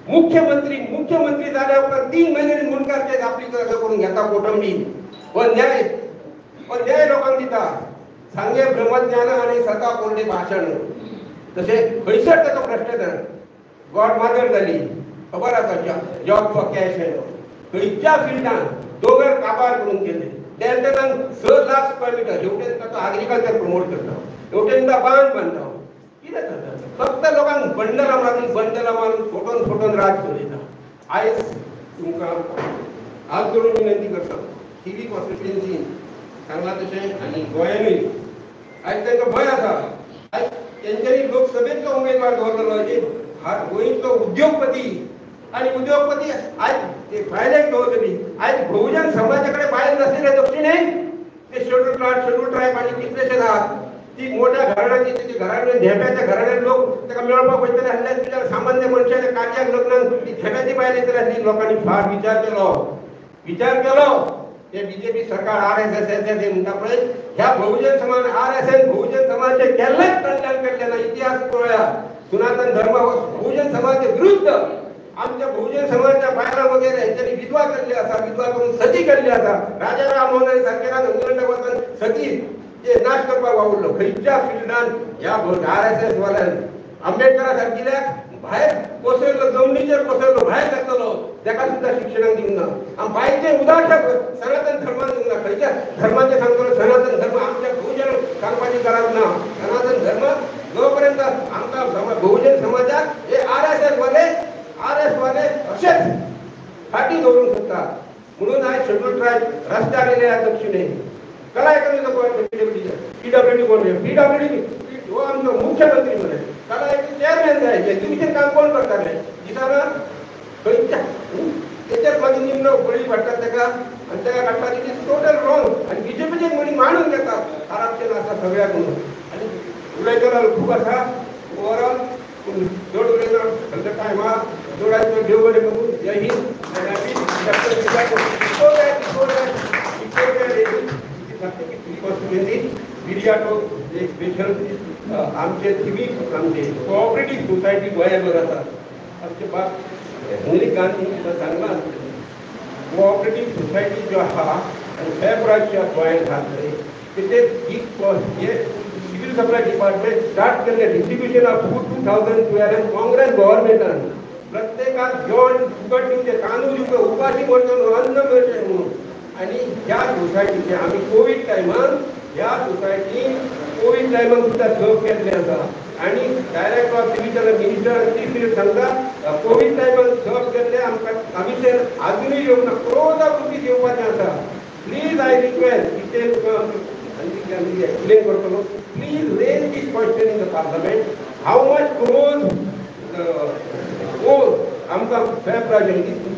मुख्यमंत्री मुख्यमंत्री जाल्या उपरांत 3 म्हयन्यांनी मुंडकार केस आपली करून घेता कोटंबी. हो न्याय हो न्याय लोकांक दिता. सांगे ब्रह्मज्ञान आनी सता कोरडे भाशण तशें खंयसर ताचो भ्रश्टाचार. गॉड मादर जाली खबर आसा जॉब फॉर कॅश आयलो खंयच्या फिल्डान दोंगर काबार करून केले. डेल्टान 6 लाख स्क्वेअर मिटर हेवटेन ताचो एग्रीकल्चर प्रमोट करता, हेवटेन बांद बांदता. कितें जाता फक्त लोकांक बंडलां मारून बंडलां मारून फोटोन फोटोन राज चलयता. आयज तुमकां हात जोडून विनंती करता थिवी कॉन्स्टिट्युएन्सीन सांगलां तशें आनी गोंयानूय आयज तांकां भंय आसा. आयज तेंच्यांनी लोकसभेचो उमेदवार दवरलेलो एक गोंयचो उद्योगपती आनी उद्योगपती आयज ते बायलेक दवरतली. आयज बहुजन समाजा कडेन बायल नाशिल्ले दक्षिणेक ते शेड्यूल क्लास शेड्यूल ट्रायब आनी कितलेशे आहात ती मोठ्या घराण्याची तेची घराण्या धेंप्याच्या घराण्यात लोक ताका मेळपाक वयतले आसले तुज्या सामान्य मनशाच्या कार्याक लग्नाक ती धेंप्याची बायल येतली आसली. लोकांनी फार विचार केलो विचार केलो. ते बीजेपी सरकार आर एस एस एस म्हणटा पळय ह्या Bahujan Samaj R S S बहुजन समाजाचे केन्नाच कल्याण केल्लें ना. इतिहास पळया सनातन धर्म हो बहुजन समाजाचे विरुद्ध आमच्या बहुजन समाजाच्या बायलां वगैरे हेंच्यांनी विधवा केल्ली आसा, विधवा करून सती केल्ली आसा. राजा राम मोहन सारकेल्यान इंग्लंडाक वचून सती ते नाश करपाक वावुरलो. खंयच्या फिल्डान ह्या आर एस एस वाल्यान आंबेडकरा सारकिल्याक भायर कोसळलो, जमनीचेर कोसळलो, भायर घातलेलो ताका सुद्दां शिक्षणाक दिवंक ना. आनी बायचें उदाहरण सनातन धर्मान दिवंक ना. खंयच्या धर्माचें सांगतलो सनातन धर्म आमच्या बहुजन सांगपाची गरज ना. सनातन धर्म जोपर्यंत आमकां बहुजन समाजाक हे आर एस एस वाले आर एस वाले अशेच फाटी दवरूंक सोदतात. म्हणून आयज शेड्यूल ट्रायब रस्त्यार येयले दक्षिणेक. कला अकादमीचो कोण पीडब्ल्यूडी कोण पीडब्ल्यूडी हो आमचो मुख्यमंत्री मरे कला चेअरमॅन जाय. एक्झिबिशन काम कोण करताले दिसाना खंयच्या तेचेर मागीर निमणो बळी पडटात ताका आनी ताका काडटा. It is total wrong. आनी बीजेपीचे म्हणून मांडून घेतात करप्शन आसा सगळ्याक म्हणून. आनी उलयतना खूब आसा ओवरऑल पूण चड उलयतना सगळें टायम आहा चड आयज देव बरें करूं. जय हिंद. विरियाटो एक स्पेशल आमचे थिवी आमचे कोऑपरेटीव सोसायटी गोंयाभर आसा. आमचे बाब हेनरी गांधी सांगलां कोऑपरेटीव सोसायटी ज्यो आहा आनी फेब्रुवारीच्या गोंयांत घातले ते हे सिव्हील सप्लाय डिपार्टमेंट स्टार्ट केल्ले डिस्ट्रिब्युशन ऑफ फूड 2012 काँग्रेस गव्हर्मेंटान प्रत्येकाक जेवण फुकट दिवचें, तांदूळ दिवचें, उपाशी मरचो अन्न मेळचें म्हणून. आनी ह्या सोसायटीचे आमी कोवीड टायमान ह्या सोसायटीन कोवीड टायमान सुद्दां सर्व केल्लें आसा. आनी director of civil minister chief minister सांगता कोवीड टायमान सर्व केल्लें आमकां कमिशन आजुनूय येवंक ना, क्रोर्स ऑफ रुपीज येवपाचें आसा. प्लीज I request कितें तुका आनी एक्सप्लेन करतलो, please raise this question in the parliament, how much crores आमकां फेब्रुवारी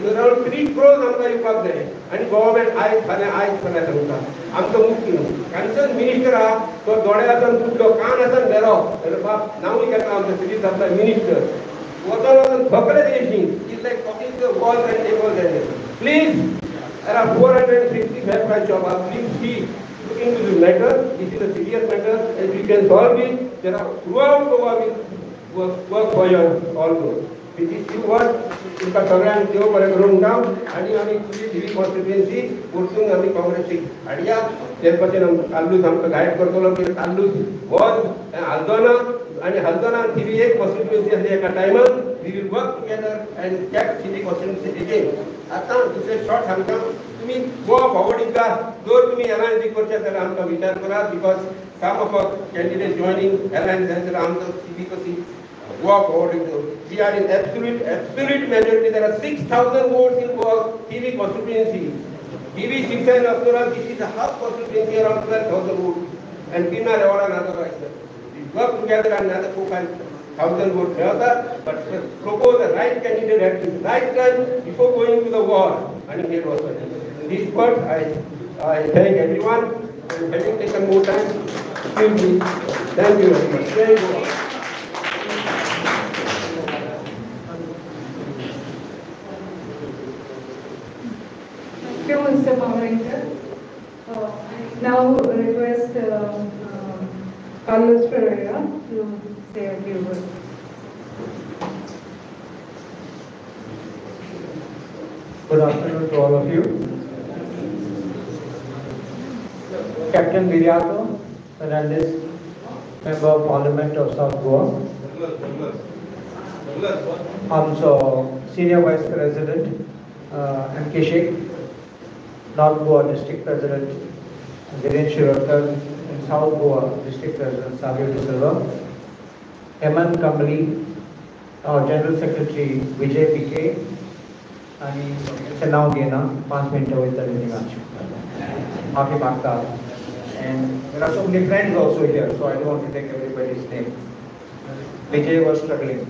अरावंड 3 क्रोर्स आमकां येवपाक जाय. आनी गव्हर्मेंट आयज फाल्यां आयज फाल्यां सांगता आमकां मुक्ती न्हू. कन्सर्न मिनिस्टर आहा तो दोळे आसान फुटलो, कान आसान भेलो, बाप नांवूय घेतला आमचो सिव्हील सप्लाय मिनिस्टर वचोन वचोन थकले तेशी is like talking the walls and tables and please there are 450 fair price shop, please see look into this matter. This is a serious matter and we can solve it. There are throughout Goa will work for your all good. With this few words, तुमकां सगळ्यांक देव बरें करूं म्हणटा. आनी आमी तुजी थिवी constituency परतून आमी काँग्रेसीक हाडया. ते भाशेन आमकां कार्लूस आमकां गायड करतलो की कार्लूस वॉज हल्दोना आनी हल्दोना थिवी एक कॉन्स्टिट्युएन्सी आसली एका टायमान. We will work together and get Thivim constituency again. आतां दुसरें शॉर्ट सांगता, तुमी गोवा फॉरवर्डींग जर तुमी एलायन्स बी करचे जाल्यार आमकां विचार करात, because some of our candidate joining alliance जाल्यार आमचो थिवी कशी Goa forwarding. We are in absolute majority. There are 6,000 votes in Goa Thivim constituency. Thivim Shiv Sena Assonora, this is a half constituency around 12,000 votes. And Pina Revora another right. We work together and another 4-5,000 votes मेळता. But propose the right candidate at the right time before going to the war. And here was this part. I thank everyone and having taken more time. Excuse me. Thank you very much. Thank you. Thank you, Mr. Maverinkar. I now request Carlos Ferreira to say a few words. Good afternoon to all of you. Captain Viriato Fernandes, Member of Parliament of South Goa. Also Senior Vice President M.K. Sheikh, North Goa District President Viren Shirodkar, and South Goa District President Savio De Silva, Hemant Kambli, our General Secretary Vijay P.K., आणि तुमचें नांव घेना 5 मिनटां वयता माफी मागता. And there are so many friends also here, so I don't want to take everybody's name. Vijay was struggling.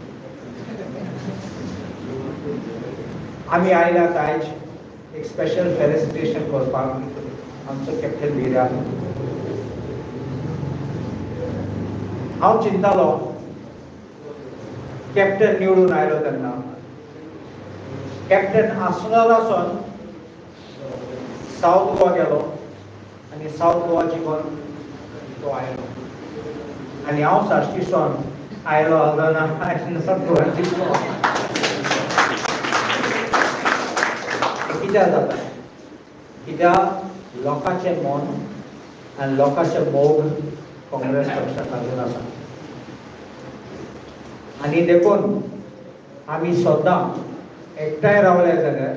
आमी आयल्यात आयज एक स्पेशल फेलिसिटेशन करपाक आमचो कॅप्टन विरियातो. हांव चिंतालो कॅप्टन निवडून आयलो तेन्ना कॅप्टन आसनोरासून सावथ गोवा गेलो आनी सावथ गोवा जिखून तो आयलो आनी हांव साश्टीसून आयलो हल्दोना आनी सावथ गोवा जिखलो. कित्याक जाता? कित्याक लोकांचें मन आनी लोकांचें मोग काँग्रेस पक्षाक लागून आसा. आनी देखून आमी सदां एकठांय रावले जाल्यार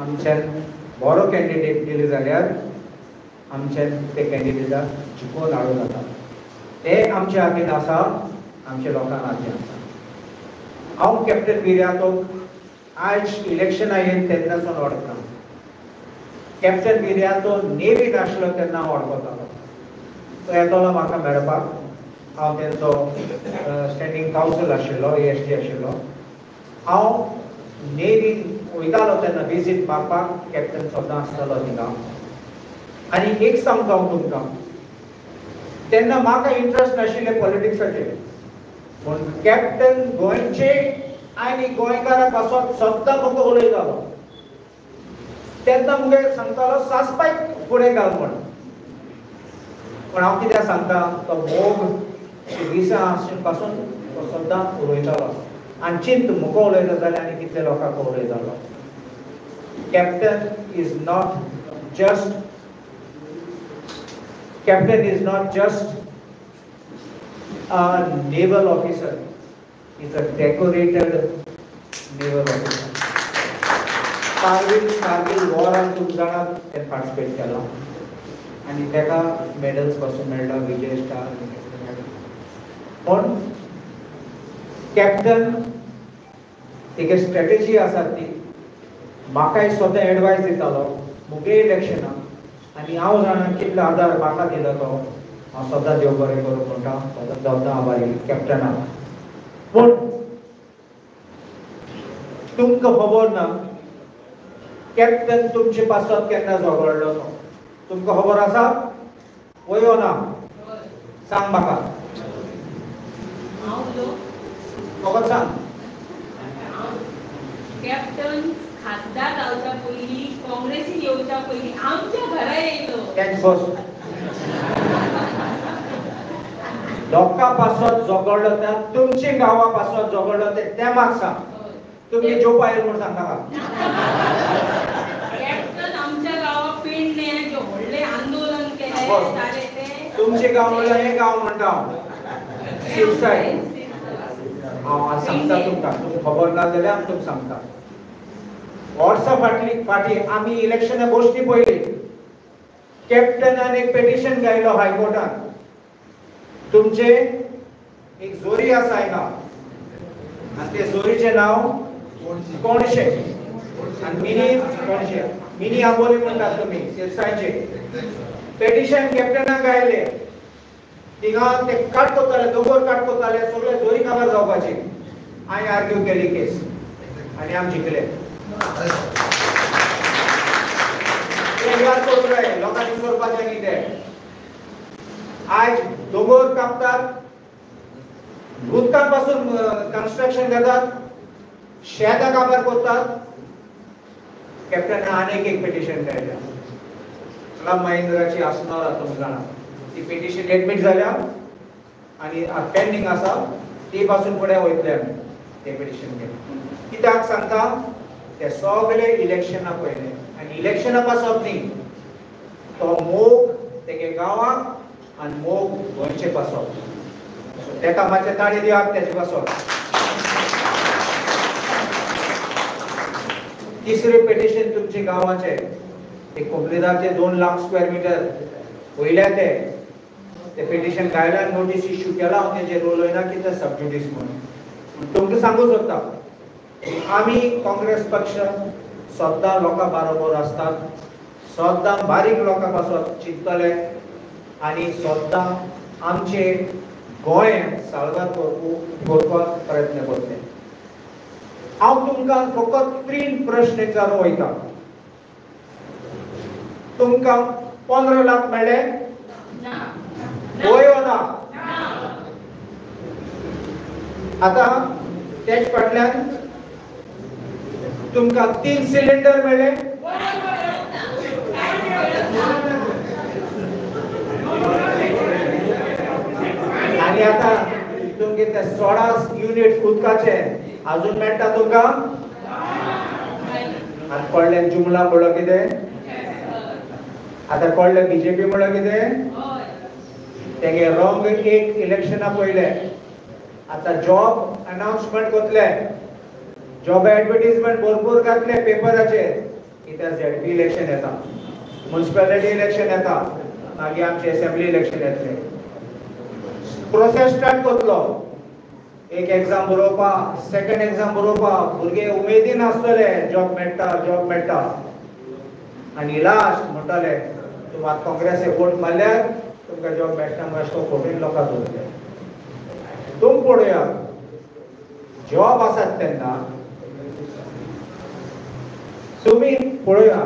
आमच्यान बरो कॅन्डिडेट दिले जाल्यार आमच्यान ते कॅन्डिडेटाक जिखोवन हाडूं जाता. ते आमच्या हातीन आसा, आमच्या लोकांक हातीन आसा. हांव कॅप्टन विरियातोक आयज इलेक्शना येवन तेन्नासून वळखता. कॅप्टन विरियातो नेवीन आसलो तेन्ना हांव वळखतालो. तो येतलो म्हाका मेळपाक. हांव तेंचो स्टँडींग कावन्सील आशिल्लो, ASD आशिल्लो. हांव नेवीन वयतालो तेन्ना विजीट मारपाक कॅप्टन सदां आसतालो थिंगा. आनी एक सांगता हांव तुमकां, तेन्ना म्हाका इंट्रस्ट नाशिल्लें पॉलिटिक्साचेर, पूण कॅप्टन गोंयचे आनी गोंयकारा पासत सद्दां म्हाका उलयतालो. तेन्ना मुगे सांगतालो सासपायक फुडें घाल म्हण. पूण हांव कित्याक सांगता, तो मोग विसां पासून तो सद्दां उलयतालो. आनी चिंत मुको उलयता जाल्यार आनी कितले लोकांक उलयतालो. Captain is not just captain is not just a naval officer, is a decorated naval officer. Kargil वॉरान तुम जाणात तें पार्टिसिपेट केलां आनी ताका मेडल्स पासून मेळ्ळा, विजय स्टार मेळ्ळा. पूण कॅप्टन तेगे स्ट्रेटजी आसा ती म्हाकाय स्वता एडवायस दितालो मुगे इलेक्शनाक आनी हांव जाणा कितलो आदार म्हाका दिलो तो. हांव सदां देव बरें करूं म्हणटा, सदां आभारी कॅप्टनाक. पूण तुमकां खबर ना कॅप्टन तुमचे पासत केन्ना झगडलो तो. तुमकां खबर आसा वयो ना? सांग म्हाका, फकत सांग. कॅप्टन खासदार जावच्या पयलीं, काँग्रेसीन येवच्या पयलीं आमच्या घरा येयलो. बस लोकां पासत झगडलो त्या तुमच्या गांवा पासत झगडलो ते म्हाका सांग. तुमी जेवपा येयल म्हूण सांग नाका. कॅप्टन आमच्या गांवाक पेडणे जे व्हडलें आंदोलन केलें जालें तें तुमचे गांव म्हणल्यार हें गांव म्हणटा हांव, शिवसाय. हांव आज सांगता तुमकां, तुमकां खबर ना जाल्यार हांव तुमकां सांगता. वर्सां फाटली फाटीं आमी इलेक्शनां बसली पयलीं कॅप्टनान एक पेटिशन गायलो हायकोर्टान. तुमचे एक जोरी आसा हांगा आनी ते जोरीचें नांव कोणशे आनी मिनी कोणशे, मिनी आंबोली म्हणटात तुमी सिरसायचे. पेटिशन कॅप्टनाक गायले, थिंगा ते काट कोत्ताले, दोंगर काट कोत्ताले, सगळे जोरी काबार जावपाची. हांवें आर्ग्यू केली केस आनी आमी जिखले. ते याद करूंक जाय लोकांनी करपाचें कितें. आयज दोंगर कापतात, उदकां पासून कन्स्ट्रक्शन करतात, शेतां काबार करतात. कॅप्टन आनीक एक पेटिशन काडल्या, क्लब महिंद्राची आसणार तुमकां जाणा. ती पेटिशन एडमीट जाल्या आनी पेंडींग आसा, ती पासून फुडें वयतले आमी ते पेटिशन घेवन. कित्याक सांगता, ते सगळे इलेक्शना पयले आनी इलेक्शना पासप न्ही, तो मोग तेगे गांवाक आनी मोग गोंयचे पासप. तेका मातशें ताळी दिवप तेजे पासप. तिसरें पेटिशन तुमचे गांवाचें, ते कोंबलेदारचे 2 लाख स्क्वेअर मिटर वयल्या ते ते पेटिशन गायल्यान नोटीस इश्यू केला, हांव तेजेर उलयना कितें सबज्युडीस म्हणून. तुमकां सांगूंक सोदता, आमी काँग्रेस पक्ष सद्दां लोकां बरोबर आसतात, सद्दां बारीक लोकां पासत चिंततले आनी सद्दां आमचे गोंय साल्वार करपाक प्रयत्न करतले. हांव तुमकां फकत 3 प्रश्न विचारूंक वयता. तुमकां 15 लाख मेळ्ळे? हय ना? आतां तेच फाटल्यान तुमकां 3 सिलिंडर मेळ्ळे? आनी आतां तुमगे ते 16 युनिट उदकाचे अजून मेळटा तुमकां? आनी कळ्ळें जुमला म्हणलो कितें? आतां कळ्ळें बीजेपी म्हणलो कितें? तेगे रंग एक इलेक्शना पयले. आतां जॉब अनाउन्समेंट करतले, जॉब एडवर्टीजमेंट भरपूर घातले पेपराचेर. कित्याक झेडपी इलेक्शन येता, म्युनिसिपालिटी इलेक्शन येता, मागीर आमचे असेंब्ली इलेक्शन येतले. प्रोसेस स्टार्ट करतलो, एक एग्जाम बरोवपा, सेकंड एग्जाम बरोवपा, भुरगे उमेदीन आसतले जॉब मेळटा, जॉब मेळटा. आनी लास्ट म्हणटाले तुमी आतां काँग्रेसीक वोट मारल्यार तुमकां जॉब मेळटा म्हूण अशें फोटीन लोकांक दवरले. तुमी पळोवया जॉब आसात तेन्ना तुमी पळोवया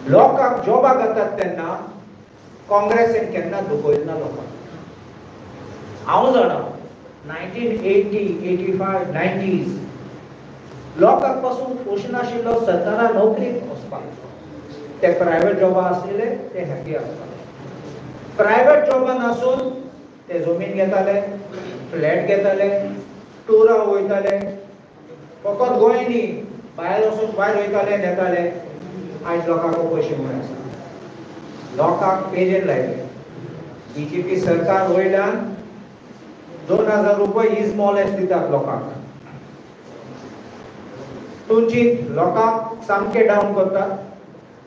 लोकांक जॉबाक घालतात तेन्ना काँग्रेसीन केन्ना दुखयना लोकांक. हांव जाणा 1980, 85, 90s लोकांक पासून खोश नाशिल्लो सरकारा नोकरीक वचपाक. ते प्रायवेट जॉबा आसलेले ते हॅपी आसताले. प्रायवेट जॉबा नासून ते जमीन घेताले, फ्लॅट घेताले, टुरां वयताले. फकत गोंय न्ही, भायर वचून भायर वयताले, येताले. आयज लोकांक पयशे म्हणून आसा. लोकांक पेजेन लायले बीजेपी सरकार वयल्यान 2000 रुपये is मोलेस दितात लोकांक. तुमची लोकांक सामके डावन करतात,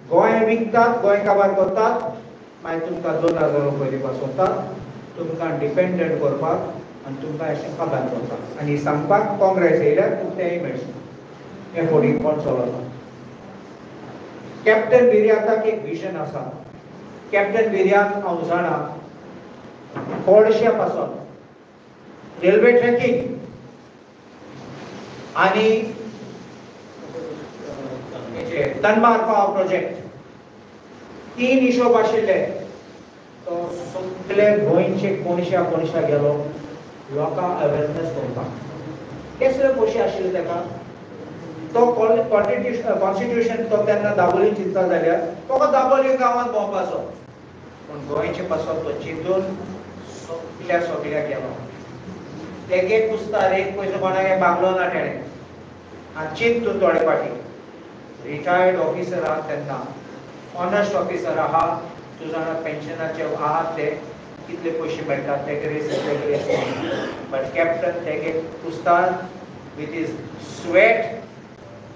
गोंय विकतात, गोंय काबार करतात, मागीर तुमकां 2000 रुपये दिवपाक सोदतात, तुमकां डिपेंडंट करपाक आनी तुमकां अशें काबार करतात. आनी सांगपाक काँग्रेस येयल्यार तुमकां तेंय मेळचें. हें फुडें कोण चलता. कॅप्टन विर्याताक एक विजन आसा. कॅप्टन विर्यात हांव जाणा कोळशा पासून रेल्वे ट्रॅकिंग आनी तनमार पावर प्रोजेक्ट 3 हिशोब आशिल्ले. तो सगळे गोंयचे कोणशा कोणशा गेलो लोकांक अवेरनेस करपाक. केसले पयशे आशिल्ले ताका. तो कॉन्स्टिट्युशन तो तेन्ना दाबोली चिंतता जाल्यार तो दाबोली गांवांत भोंवपाचो, पूण गोंयचे पासत तो चिंतून सगल्या सगल्या गेलो. तेगे कुस्तार एक पयसो कोणाक मागलो ना तेणें. आनी चिंतून थोडे फाटी रिटायर्ड ऑफिसर आहा तेन्ना, ऑनस्ट ऑफिसर आहा, तूं जाणा पेन्शनाचे आहा ते कितले पयशे मेळटात ते ग्रेस ग्रेस. बट कॅप्टन तेगे कुस्तार विथ his sweat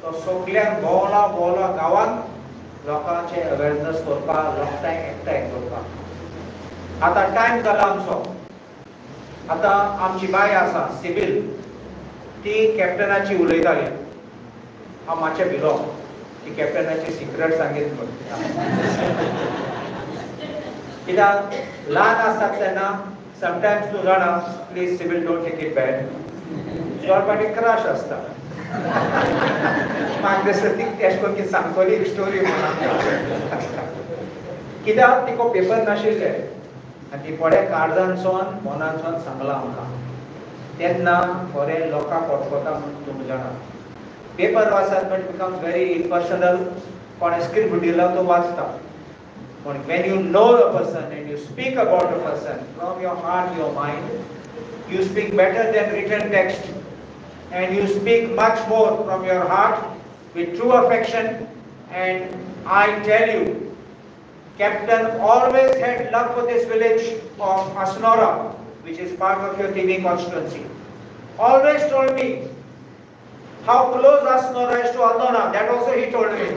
तो सगल्यांक भोंवला भोंवला गांवांत लोकांचे अवेरनेस करपाक, लोकांक एकठांय करपाक. आतां टायम जाला आमचो. आतां आमची बाय आसा सिबील, ती कॅप्टनाची उलयताली. हांव मातशें भिलो ती कॅप्टनाची सिक्रेट सांगीत म्हण. कित्याक ल्हान आसतात तेन्ना समटायम्स तूं जाणा, please Sybil don't take it bad, थोडे फावटी क्रश आसता. म्हाका दिसता ती तेश करून ती सांगतली एक स्टोरी म्हणून. कित्याक तिका पेपर नाशिल्ले आनी ती थोड्या काळजानसून मनानसून सांगलां आमकां. तेन्ना खरें लोकांक वटकता म्हूण तुमी जाणा. पेपर वाचत but becomes very impersonal. कोणें स्क्रिप्ट दिला तो वाचता. पूण when you know a person and you speak about a person from your heart, your mind, you speak better than written text and you speak much more from your heart with true affection. And I tell you, Captain always had love for this village of Assonora, which is part of your TV constituency. Always told me how close Assonora is to Aldona. That also he told me.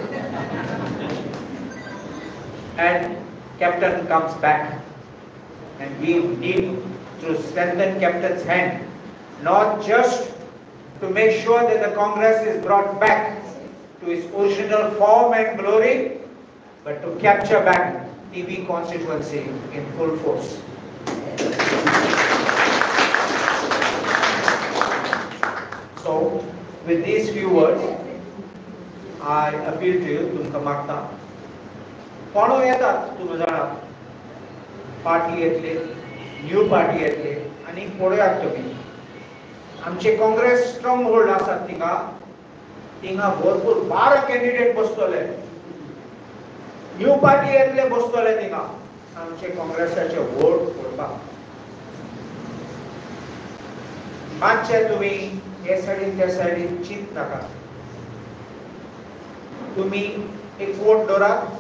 And Captain comes back, and we need to strengthen Captain's hand, not just to make sure that the Congress is brought back to its original form and glory, but to capture back TV constituency in full force. So, with these few words, I appeal to you, तुमकां मागता, कोणो येतात तुमी जाणात, party येतले, new party येतले आनी पळयात तुमी. आमचे काँग्रेस स्ट्रॉंग होल्ड आसात थिंगा, थिंगा भरपूर 12 कॅन्डिडेट बसतले. न्यू पार्टी येतले बसतले थिंगा आमचे काँग्रेसाचे वोट फोडपाक. मातशे तुमी हे सायडीन त्या सायडीन चिंत नाका. तुमी एक वोट दवरात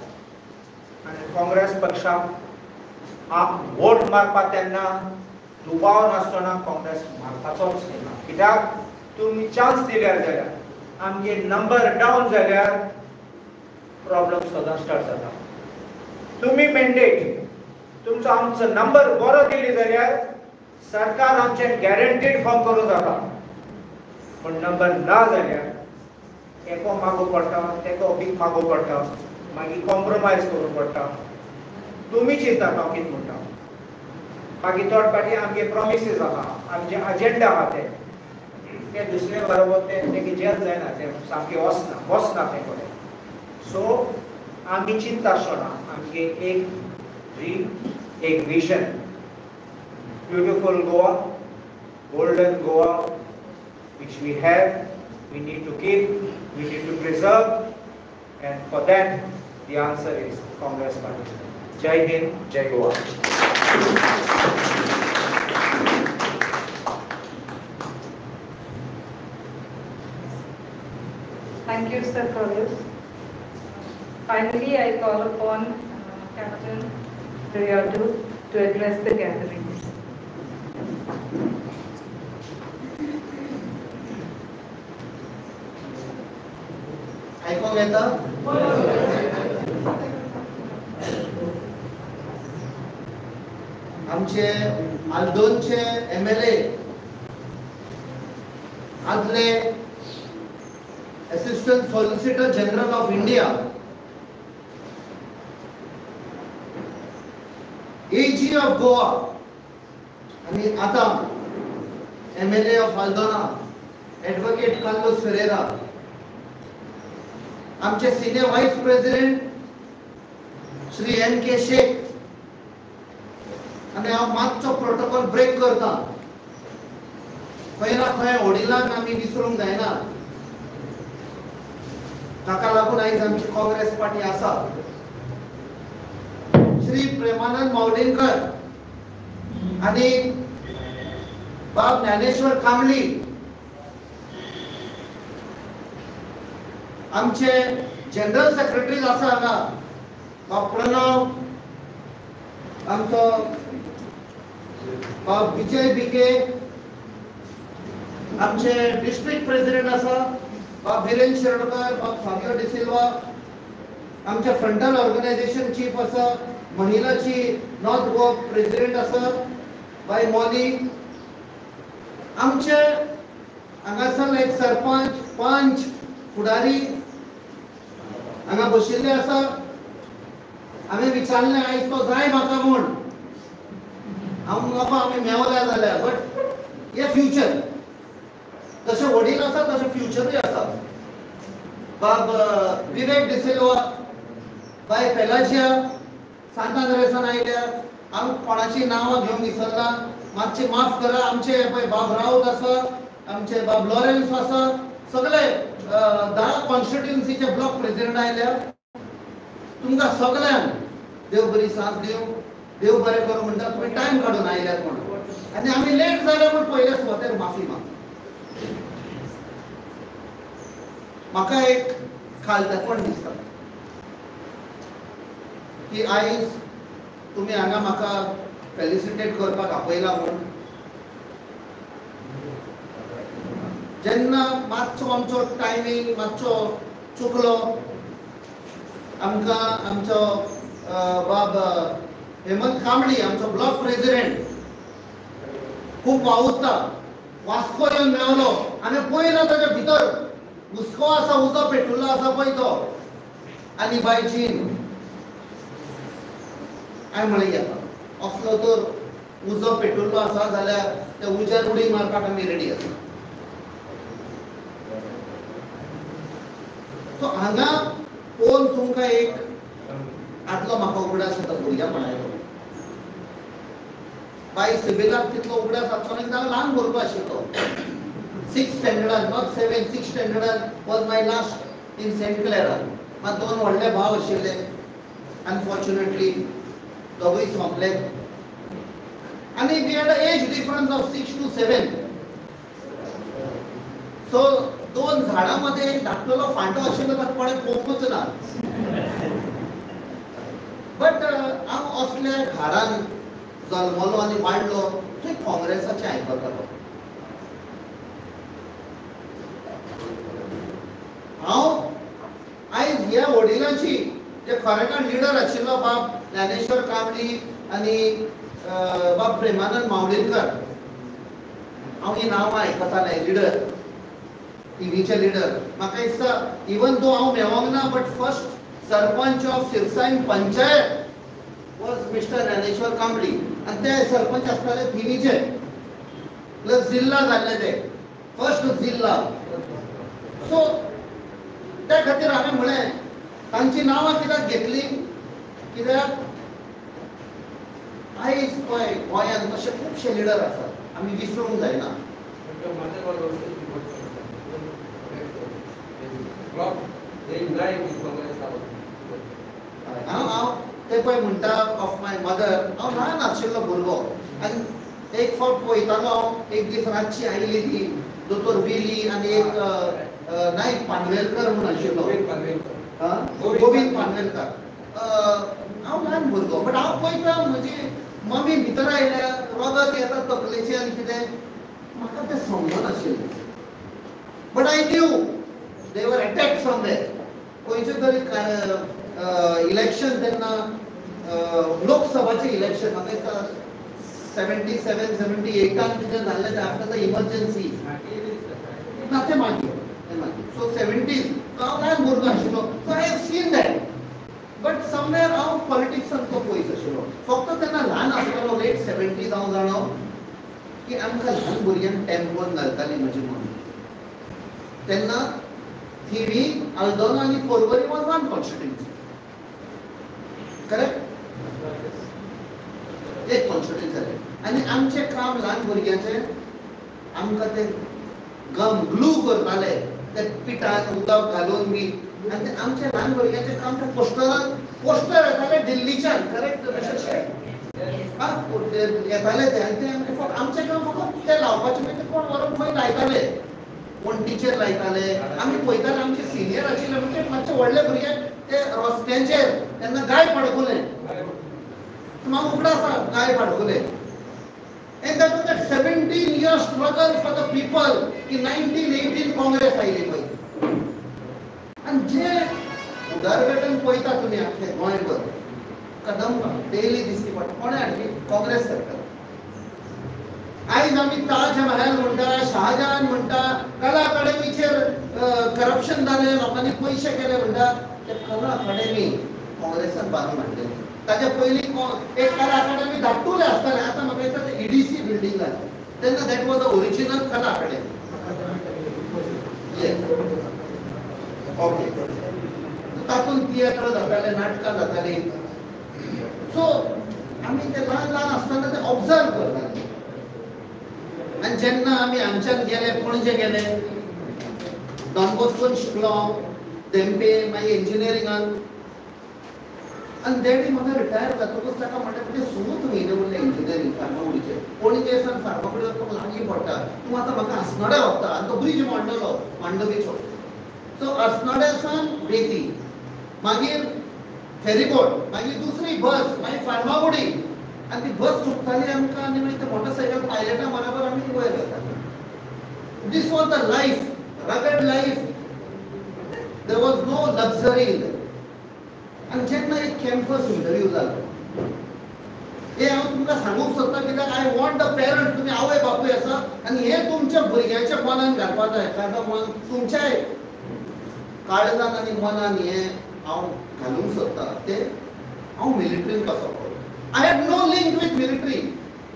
आनी काँग्रेस पक्षाक वोट मारपाक तेन्ना दुबाव नासतना काँग्रेस मारपाचोच ना. कित्याक तुमी चान्स दिल्यार जाल्यार आमगे नंबर डावन जाल्यार प्रॉब्लम सदां स्टार्ट जाता. तुमी मॅन्डेट तुमचो आमचो नंबर बरो दिली जाल्यार सरकार आमचें गॅरंटीड फॉर्म करूं जाता. पूण नंबर ना जाल्यार तेको मागूं पडटा, तेको भीक मागूं पडटा, मागीर कॉम्प्रोमायज करूं पडटा. तुमी चिंतात हांव कितें म्हणटा. मागीर थोडे फावटी आमगे प्रॉमिसीस आहा, आमचे अजेंडा आहा, ते ते दुसरे बरोबर ते तेगे जेल जायना, ते सामकें वचना बसना तें कडेन. सो आमी चिंता आसतना आमगे एक ड्रीम, एक vision, beautiful Goa, golden Goa, which we have, we need to keep, we need to preserve, and for that the answer is Congress Party. Jai Hind, Jai Goa. Thank you, Sir Carlos. Finally, I call upon Captain Viriato to address the gathering. आयकोंक येता? आमचे आल्दोनचे MLA आदले assistant solicitor general of India, AG of Goa आनी आतां MLA of Aldona advocate Carlos Ferreira, आमचे senior vice president Shri N K Shaikh. आनी हांव मातसो protocol break करता. खंय ना खंय वडिलांक आमी विसरूंक जायना, ताका लागून आयज आमची काँग्रेस पार्टी आसा. श्री प्रेमानंद मावलेंकर आनी बाब ज्ञानेश्वर कांबळी आमचे जनरल सेक्रेटरी आसा हांगा, बाब प्रणव, आमचो बाब विजय बिके, आमचे डिस्ट्रिक्ट प्रेसिडेंट आसा बाब विरेन शिरोडकर, बाब फाबियो डिसिल्वा, आमचे फ्रंटल ऑर्गनायझेशन चीफ आसा, महिलाची नॉर्थ गोवा प्रेसिडेंट आसा बाय मॉली, आमचे हांगासर एक सरपंच, पंच, फुडारी हांगा बशिल्ले आसा. हांवें विचारलें आयज तो जाय म्हाका म्हूण, हांव नको आमी मेवल्या जाल्यार, बट हे फ्युचर तशें वडील आसा तशें फ्युचरूय आसा. बाब विवेक डिसिल्वा, बाय पेलाजिया सांतांद्रेसान आयल्या. हांव कोणाची नांवां घेवंक विसरला, मातशें माफ करा. आमचे पळय बाब राऊत आसा, आमचे बाब लॉरेन्स आसा, सगळे 10 कॉन्स्टिट्युन्सीचे ब्लॉक प्रेसिडेंट आयल्या. तुमकां सगळ्यांक देव बरी साथ दिवं, देव बरें करूं म्हणटा तुमी टायम काडून आयल्यात म्हणून. आनी आमी लेट जाले म्हूण पयले सुवातेर माफी माग. म्हाका एक खालतेपण दिसता की आयज तुमी हांगा म्हाका फेलिसिटेट करपाक आपयला म्हूण. जेन्ना मातसो आमचो टायमींग मातसो चुकलो, आमकां आमचो बाब हेमंत कांबळी आमचो ब्लॉक प्रेसिडेंट खूब वावुरता, वास्को येवन मेवलो आनी पयलो ताच्या भितर हुस्को आसा, उजो पेटुल्लो आसा पळय तो. आनी बाय जीन हांवें म्हणलें येता असलो तर उजो पेटुल्लो आसा जाल्यार त्या उज्यार उडी मारपाक आमी रेडी आसा. सो हांगा पळोवन तुमकां एक आदलो म्हाका उगडास येता भुरग्यापणा आयलो. बाय सिबिलाक तितलो उगडास आसचो ना, ल्हान भुरगो आशिल्लो, 6th स्टँडर्डान, not 7, 6th स्टँडर्डान was my last in Saint Clara. मात दोन व्हडले भाव आशिल्ले, अनफॉर्च्युनेटली दोगूय सोंपले. आनी we had a age difference of 6 to 7. So दोन झाडां मध्ये एक धाकटलो फांटो आशिल्लो, ताका कोणें पळोवंकूच ना. बट हांव असल्या घरान जल्मलो आनी वाडलो थंय काँग्रेसाचें आयकतालो. हांव आयज ह्या वडिलांची जे खरेखर लिडर आशिल्लो बाब ज्ञानेश्वर कांबळी आनी बाब प्रेमानंद मावळींकर, हांव ही नांवां आयकतालें, लिडर, टीव्हीचे लिडर. म्हाका दिसता इवन दो हांव मेवोंक ना, but first sarpanch of Sirsaim panchayat was mister Dnyaneshwar Kambli. आनी ते सरपंच आसताले थिवीचे, प्लस जिल्ला जाल्ले ते फर्स्ट जिल्ला. सो त्या खातीर हांवें म्हळें तांची नांवां कित्याक घेतली, कित्याक आयज पळय गोंयांत तशे खुबशे लिडर आसात, आमी विसरूंक जायना. हांव ते पळय म्हणटा ऑफ my mother, हांव ल्हान आशिल्लो भुरगो आनी एक फावट पळयतालो हांव, एक दीस रातची आयली ती दोतोर विली आनी एक नायक पानवेलकर म्हूण आशिल्लो. गोविंद पानवेलकार. हांव ल्हान भुरगो बट हांव पळयता म्हजी मम्मी भितर आयल्या रगत येता तकलेचें आनी कितें म्हाका तें समजनाशिल्लें. But I knew they were attack somewhere. खंयचें तरी इलेक्शन तेन्ना लोकसभाचें इलेक्शन म्हाका दिसता 77 78 कितें जाल्लें तें आफ्टर the emergency ना तें मागीर तें मागीर सो 70s हांव ल्हान भुरगो आशिल्लो. So I have seen that but somewhere हांव पॉलिटिक्सान तो पयस आशिल्लो. फक्त तेन्ना ल्हान आसतालो लेट 70s हांव जाणो की आमकां ल्हान भुरग्यांक टेम्पोन घालताली म्हजी मम्मी. तेन्ना थिवी आल्दोना आनी Porvorim was one constituency correct एक कॉन्स्टिट्युएन्सी जालें. आनी आमचें काम ल्हान भुरग्यांचें आमकां ते गम ग्लू करताले ते पिठान उदक घालून बी आनी आमचें ल्हान भुरग्यांचें काम ते पोस्टरान पोस्टर येताले दिल्लीच्यान करेक्ट येताले ते आनी ते आमचें फक्त आमचें काम फक्त ते लावपाचें मागीर ते कोण व्हरून खंय लायताले कोण टिचर लायताले. आमी पळयताले आमचे सिनियर आशिल्ले म्हणजे मातशे व्हडले भुरगे ते रस्त्यांचेर तेन्ना गाय पाडकुले म्हाका उगडास आसा गाय पाडकुले. And that was that 17-year struggle for the people की 1918 काँग्रेस आयली पळय. आनी जे उदरगतन पळयता तुमी आख्खे गोंयभर कदंबा डेली दिसती पडटा कोणें हाडली काँग्रेस सरकार. आयज आमी ताज महल म्हणटा शाहजहान म्हणटा कला अकादमीचेर करप्शन जालें लोकांनी पयशे केले म्हणटा ते कला अकादमी काँग्रेसान बांदून हाडलेली. ताच्या पयलीं एक कला अकादमी धाकटुले आसतालें आतां म्हाका दिसता ते EDC building जालें तेन्ना that was the original Kala Akademi. Okay तातूंत तियात्र जाताले नाटकां जातालीं. सो आमी ते ल्हान ल्हान आसतना ते ऑब्जर्व करताले. आनी जेन्ना आमी हांगच्यान गेले पणजे गेले डॉन बॉस्कोन शिकलो हांव धेंपे मागीर इंजिनियरिंगान. आनी डॅडी म्हाका रिटायर जातकूच ताका म्हणलें तुजें सुमूत म्हयने उरलें इंजिनियरींग फार्मागुडीचें पणजे सावन फार्मागुडी वचपाक लागीं पडटा तूं आतां म्हाका अस्नोड्या व्हरता. आनी तो ब्रीज मोडलेलो मांडवीचो. सो अस्नोड्या सावन बेती मागीर फेरीबोट मागीर दुसरी बस मागीर फार्मागुडी आनी ती बस चुकताली आमकां आनी मागीर ते मोटरसायकल पायलटा बराबर आमी वयर वताले. This was the life, rugged life. There was no luxury in that. आनी जेन्ना एक कॅम्पस इंटरव्यू जालो हें हांव तुमकां सांगूंक सोदता कित्याक I want the parents तुमी आवय बापूय आसा आनी हें तुमच्या भुरग्यांच्या मनान घालपा जाय. कारण मन तुमच्याय काळजान आनी मनान हें हांव घालूंक सोदता तें हांव मिलिटरीन कसो पावलो. I had no link with military.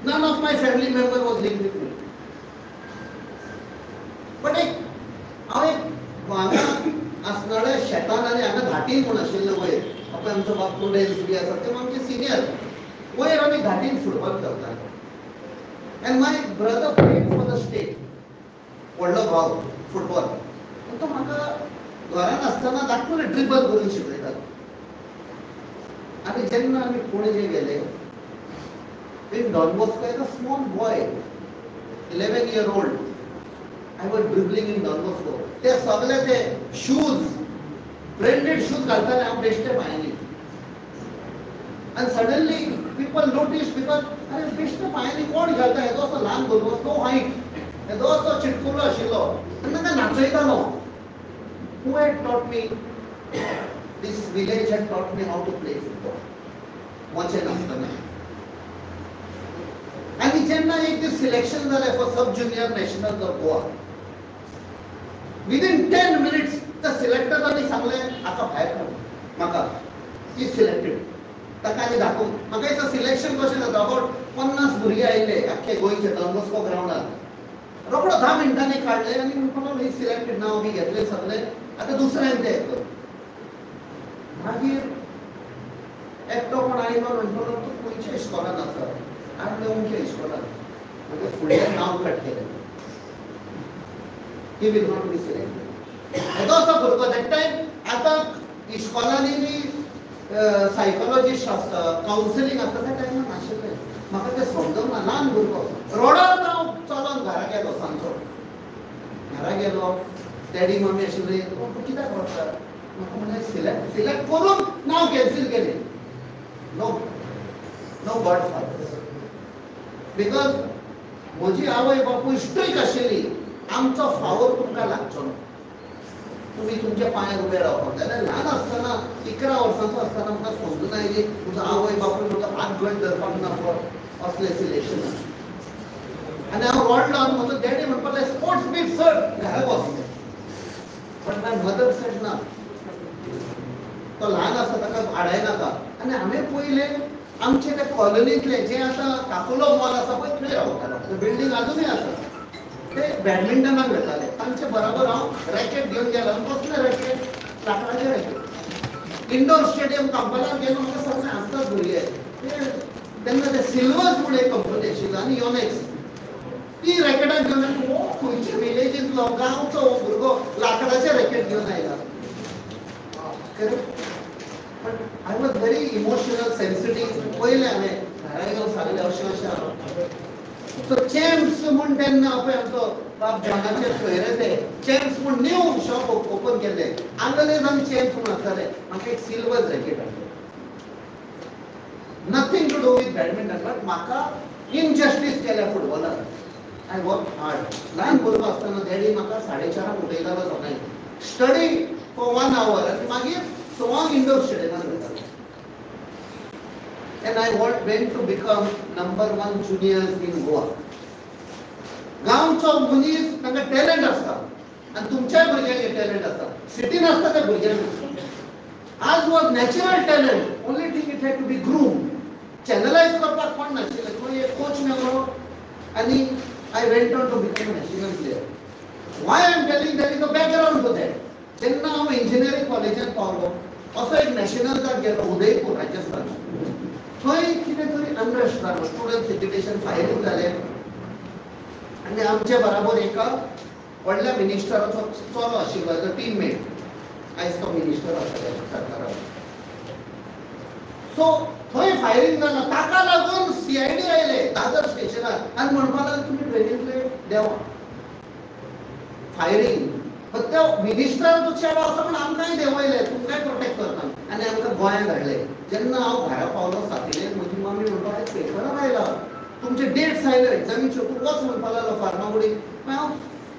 None of my family member was linked with military. But एक हांव एक हांगा आसनाळे शेतान आनी हांगा घाटीन म्हूण आशिल्लें वयर आपल्या आमचो बाब प्रुडेन्स बी आसा ते आमचे सिनियर वयर आमी घाटीन फुटबॉल खेळटाले. And my brother played for the state व्हडलो भाव फुटबॉल. तो म्हाका घरान आसतना धाकटुले ड्रिबल करून शिकयतालो. आनी जेन्ना आमी पणजे गेले in Don Bosco as a small boy 11-year-old I was dribbling in Don Bosco. ते सगळे ते शूज ब्रँडेड शूज घालताले हांव बेश्टे पांयांनी. आनी सडनली पिपल नोटीस because अरे बेश्टे पांयांनी कोण घालता हेजो असो ल्हान भुरगो तो हायट हेजो असो चिटकुलो आशिल्लो आनी तांकां नाचयतालो. Who had taught me? This village had taught me how to play football. मोचे नासतना. आनी जेन्ना एक दीस सिलेक्शन जालें for sub junior national of Goa within 10 minutes त्या सिलेक्टरांनी सांगलें हाका भायर काड म्हाका ही सिलेक्टेड. ताका आनी दाखोवंक म्हाका दिसता सिलेक्शन कशें जाता अबावट 50 भुरगे आयिल्ले आख्खे गोंयचे डॉन बॉस्को ग्रावंडार. रोखडो 10 मिनटांनी काडले आनी म्हणपाक लागलो ही सिलेक्टेड नांव बी घेतलें सगळें आतां दुसऱ्यान तें कर. मागीर एकटो कोण आयलो म्हणपाक लागलो तूं खंयच्या इस्कॉलान आसा आनी अमक्या इस्कॉलान म्हणजे फुडलें नांव कट केलें. He will not be selected. येदो असो भुरगो that time. आतां इस्कॉलांनी बी सायकोलॉजिस्ट आसता कावन्सिलींग आसता त्या टायमार नाशिल्लें. म्हाका तें समजूंक ना ल्हान भुरगो रडत हांव चलोन घरा गेलो सांजचो. घरा गेलो डॅडी मम्मी आशिल्ली तूं कित्याक रडटा म्हाका म्हणलें सिलेक्ट सिलेक्ट करून नांव कॅन्सील केलें. No no godfather, because म्हजी आवय बापूय स्ट्रीक आशिल्ली, आमचो फावोर तुमकां लागचो ना, तुमी तुमच्या पांयार उबे रावपाक जाय. जाल्यार ल्हान आसतना 11 वर्सांचो आसतना म्हाका समजून आयली म्हजो आवय बापूय म्हजो हात घट धरपाक ना फॉर असलें सिलेक्शन. आनी हांव रडलो आनी म्हजो डॅडी म्हणपाक लागलो स्पोर्ट्स बीट सर घरा बस. बट my mother said ना, तो ल्हान आसा ताका आडायनाका. आनी हांवें पयलें आमचे ते कॉलनींतले जे आतां काकुलो मॉल आसा पळय थंय रावतालो, बिल्डींग आजुनूय आसा, ते बॅडमिंटनाक वेताले. तांचे बराबर हांव रॅकेट घेवन गेलो. कसलें रॅकेट? लांकडाचें रॅकेट. इंडोर स्टेडियम कंपालार गेलो, म्हाका सगळे आसतात भुरगे. तेन्ना ते सिल्वर्स म्हूण एक कंपनी आशिल्ली आनी योनेक्स, ती रॅकेटां घेवन हो खंयच्या विलेजींतलो गांवचो हो भुरगो लांकडाचें रॅकेट घेवन आयला. Correct. But I was very emotional, sensitive. पयलें हांवें घरा येवन सांगलें अशें अशें हांव. सो चॅम्प्स म्हूण तेन्ना पळय आमचो बाब जॉनाचे सोयरे ते चॅम्प्स म्हूण न्यू शॉप ओपन केल्लें. आंगलेज आनी चॅम्प्स म्हूण आसताले. म्हाका एक सिल्वर रॅकेट हाडलें. Nothing to do with badminton, but म्हाका इनजस्टीस केल्या फुटबॉलान. I work hard. ल्हान भुरगो आसतना डॅडी म्हाका 4:30 उठयतालो सकाळीं, स्टडी फॉर 1 our, आनी मागीर 6 इंडोर स्टेडियमार वयतालो. And I went to become number 1 juniors in Goa. गांवचो मनीस तांकां टॅलंट आसता आनी तुमच्याय भुरग्यांक टॅलंट आसता, सिटीन आसता त्या भुरग्यांक. आज was natural talent, only thing it had to be groom. Channelise करपाक कोण नाशिल्लें, खंय एक कोच मेळ्ळो आनी I went on to become a national player. Why I am telling, there is a background to that. जेन्ना हांव इंजिनियरींग कॉलेजांत पावलो, असो एक नॅशनल्साक गेलो उदयपूर राजस्थान, थंय कितें तरी अनरेस्ट जालो, स्टुडंट्स एज्युकेशन फायरींग जालें आनी आमचे बराबर एका व्हडल्या मिनिस्टराचो चलो आशिल्लो, एज अ टीममेट, आयज तो मिनिस्टर आसा सरकारान. सो थंय फायरींग जालां, ताका लागून CID आयले दादर स्टेशनार आनी म्हणपाक लागले तुमी ट्रेनींतले देवा. फायरींग त्या मिनिस्टराचो चेडो आसा म्हूण आमकांय देंवयले, तुमकांय प्रोटेक्ट करता, आनी आमकां गोंयांत धाडले. जेन्ना हांव घरा पावलो सातिलेर, म्हजी मम्मी म्हणपाक लागली पेपरार आयला तुमचे डेट्स आयले एग्जामीच्यो, तूं वच म्हणपाक लागलो फार्मागुडी. हांव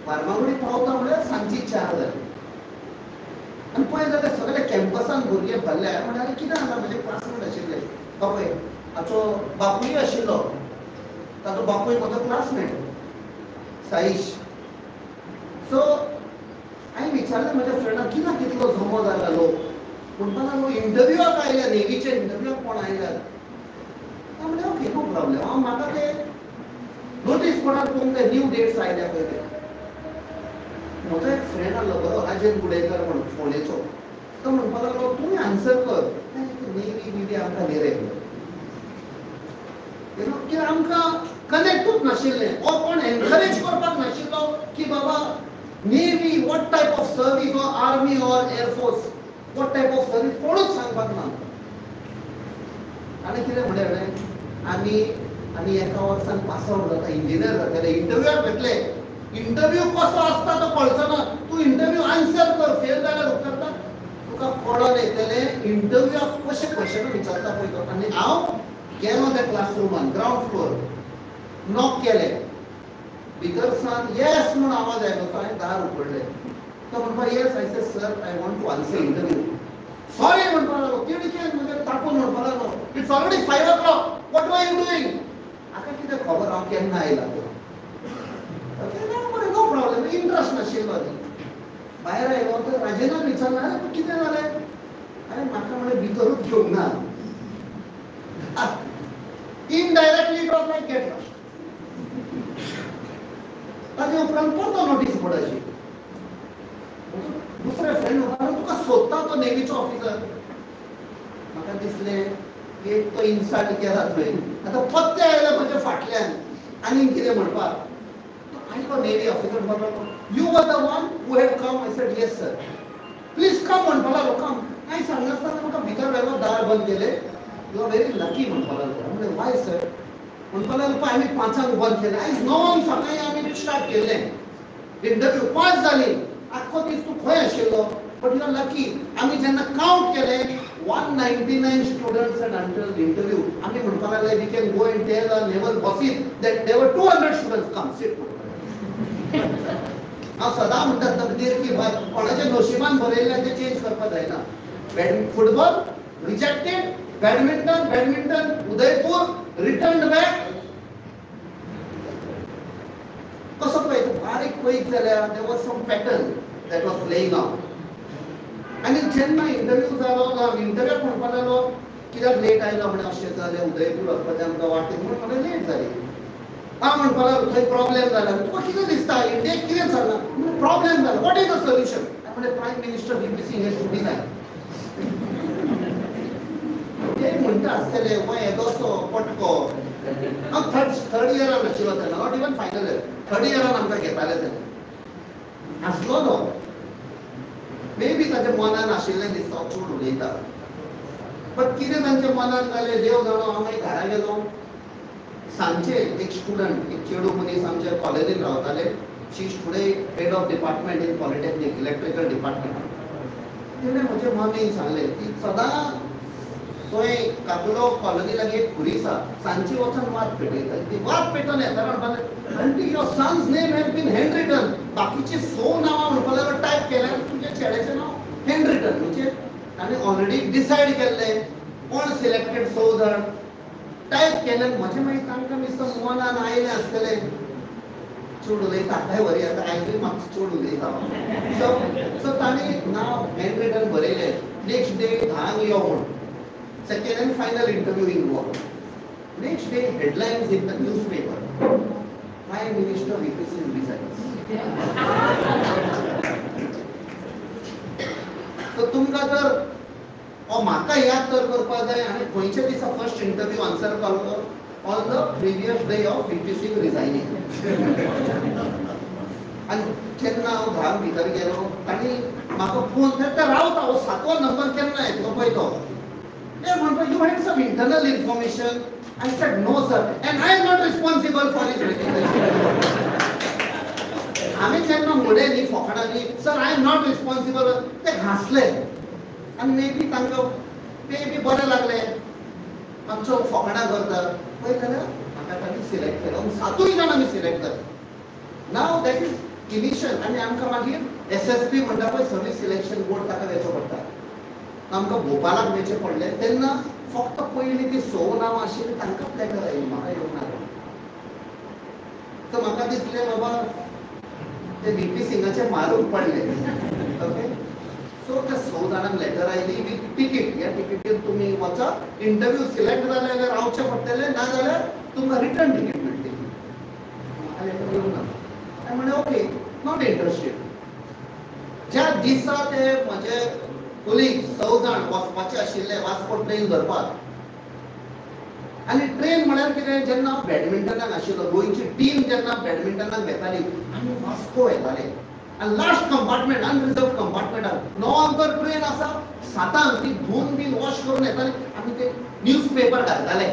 फार्मागुडी पावता म्हळ्यार सांजची 4 जाली आनी पळय जाल्यार सगळे कॅम्पसान भुरगे भरले. म्हणल्यार कितें जालां, म्हजे क्लासमेट आशिल्ले, बापूय हाचो बापूय आशिल्लो, ताचो बापूय म्हजो क्लासमेट साईश. सो हांवें विचारलें म्हज्या फ्रेंडाक कित्याक कितलो जमो जाला लोक, म्हणपाक लागलो इंटरव्यूआक आयल्या, नेवीच्या इंटरव्यूआक कोण आयल्यात. हांव म्हणलें ओके नो प्रॉब्लेम. हांव म्हाका ते नोटीस बोर्डार पळोवंक जाय न्यू डेट्स आयल्या पळय ते. म्हजो एक फ्रेंड आसलो बरो, राजेंद्र गुडेकर म्हणून फोंडेचो, तो म्हणपाक लागलो तुमी आन्सर कर, नेवी बिवी आमकां न्ही रे, कित्याक आमकां कनेक्टूच नाशिल्लें, ओ कोण एनकरेज करपाक नाशिल्लो की बाबा navy what type of service, or army or air force what type of service, कोणूच सांगपाक ना. आनी कितें म्हणलें, आमी आनी एका वर्सान पास आवट जाता, इंजिनियर जातले, इंटरव्यूआक भेटले, इंटरव्यू कसो आसता तो कळचो ना, तूं इंटरव्यू आन्सर कर, फेल जाल्यार उपकारता, तुका कळोन येतलें इंटरव्यूआक कशें क्वेश्चन विचारता पळय तो. आनी हांव गेलो त्या क्लासरुमान, ग्रावंड फ्लोर, नॉक केलें, भितर सान येस म्हूण आवाज आयलो, हांवें दार उगडलें. तो म्हणपाक yes, I say sir I want to answer interview. Sorry म्हणपाक लागलो, तिडकेन म्हजेर तापून म्हणपाक लागलो, it's already 5 o'clock, what are you doing? आतां कितें खबर हांव केन्ना आयला तो. बरें नो प्रॉब्लेम, इंट्रस्ट नाशिल्लो. आनी भायर आयलो तर राजेंद्रान विचारलें, आरे पूण कितें जालें? आरे म्हाका म्हणलें भितरूच घेवंक ना. Indirectly it was like get lost. ताजे उपरांत परतो नोटीस बोर्डाची. दुसरे फ्रेंड म्हणपाक तुका सोदता तो नेवीचो ऑफिसर. म्हाका दिसलें एक तो इन्सल्ट केला थंय, आतां पत्ते आयले म्हज्या फाटल्यान आनी कितें म्हणपाक. तो आयलो नेवी ऑफिसर म्हणपाक लागलो, you were the one who had come? I said yes sir. Please come म्हणपाक लागलो, कम. हांवें सांगनासतना म्हाका भितर व्हेलो, दार बंद केलें. You are very lucky म्हणपाक लागलो. म्हणलें वाय सर? म्हणपाक लागलो पळय आमी 5 बंद केलें, आयज 9 सकाळीं आमी स्टार्ट केल्लें इंटरव्यू, 5 जाली, आख्खो दीस तूं खंय आशिल्लो? But you are lucky. आमी जेन्ना कावंट केले 199 स्टुडंट्स एंड इंटरव्यू, आमी म्हणपाक लागले we can go and tell our naval bosses that there were 200 students come sit. हांव सदां म्हणटा तकदीर की भाय कोणाच्या नशिबान बरयल्लें तें चेंज करपाक जायना. Football rejected, badminton badminton Udaipur return back. कसो पळय बारीक पळयत जाल्यार there was some pattern that was playing out. आनी जेन्ना इंटरव्यू जालो, इंटरव्यूक म्हणपाक लागलो कित्याक लेट आयलो म्हणे अशें जालें, उदयपूर वचपाचें आमकां वाटेक म्हूण म्हाका लेट जाली. हांव म्हणपाक लागलो थंय प्रॉब्लेम जाला, तुका कितें दिसता इंडियेक कितें चल्लां, प्रॉब्लेम जाला, what is the solution? म्हणजे prime minister V P Singh has to resign. ते म्हणटा आसतले हो येदोसो पटको. हांव थर्ड इयरान आशिल्लो तेन्ना, not even final year, third इयरान आमकां घेताले तेन्ना आसलो तो. मे बी ताच्या मनान आशिल्लें दिसता हांव चड उलयता, बट कितें तांच्या मनान जालें देव जाणो. हांव मागीर घरा गेलो, सांजचे एक स्टुडंट, एक चेडू मनीस आमच्या कॉलेजीन रावताले, she is today head of department in polytechnic, electrical department. तिणें म्हजे मम्मीन सांगलें ती सदां थंय काकुलो कॉलनी लागीं एक खुरी आसा, सांजची वचून वात पेटयता. ती वात पेटोवन येता म्हणपाक लागली aunty your son's name has been hand written. बाकीची 100 नांवां म्हणपाक लागलो टायप केल्यार तुज्या चेड्याचें नांव हँड रिटन, म्हणजे ताणें ऑलरेडी डिसायड केल्लें कोण सिलेक्टेड 100 जाण टायप केलें. म्हजें मागीर तांकां दिसता मनान आयलें आसतलें चड उलयता आतांय बरी आतां आयकूय मातशें चड उलयता. सो सो ताणें नांव हँड रिटन बरयलें. नेक्स्ट डे 10 यो म्हूण second and final interview in Goa. Next day headlines in the newspaper, prime minister V P Singh resigns. So तुमकां तर हो म्हाका याद तर करपाक जाय. आनी खंयच्या दिसा फर्स्ट इंटरव्यू आन्सर केलो on the previous day of V P Singh resigning. आनी जेन्ना हांव 10 भितर गेलो तांणी म्हाका फोन ते रावता हो 7वो नंबर केन्ना येतलो पळय तो. ते म्हणटा you had some internal information. I said no sir and I am not responsible for his resignation. हांवें जेन्ना म्हणलें न्ही फोकाणांनी sir I am not responsible, ते हांसले आनी मे बी तांकां मे बी बरें लागलें आमचो फोकाणां करता पळय जाल्यार म्हाका तांणी सिलेक्ट केलो. 7 जाण आमी सिलेक्ट जाले. नाव that is initial. आनी आमकां मागीर SSB म्हणटा पळय सर्वीस सिलेक्शन बोर्ड, ताका वचचें पडटा. आमकां भोपालाक वचचें पडलें तेन्ना फक्त पयलीं ती 100 नांवां आशिल्लीं तांकांच लेटर आयली, म्हाका येवंक ना. तर म्हाका दिसलें बाबा ते व्ही पी सिंगाचे मारूंक पडले. ओके, सो त्या 100 जाणांक लेटर आयली विथ तिकीट. ह्या तिकीटीर तुमी वचा, इंटरव्यू सिलेक्ट जाले जाल्यार रावचें पडटलें, ना जाल्यार तुमकां रिटर्न तिकीट मेळटली. म्हाका लेटर येवंक ना. हांवें म्हणलें ओके, not interested. ज्या दिसा ते म्हजे कोलीग 100 जाण वचपाचे आशिल्ले वास्को ट्रेन धरपाक, आनी ट्रेन म्हळ्यार कितें, जेन्ना हांव बॅडमिंटनाक आशिल्लो, गोंयची टीम जेन्ना बॅडमिंटनाक वेताली आमी वास्को वेताले. आनी लास्ट कंपार्टमेंट अनरिजर्व कंपार्टमेंटान 9 तर ट्रेन आसा, 7 ती धुवन बीन वॉश करून येताली. आमी ते न्यूज पेपर घालताले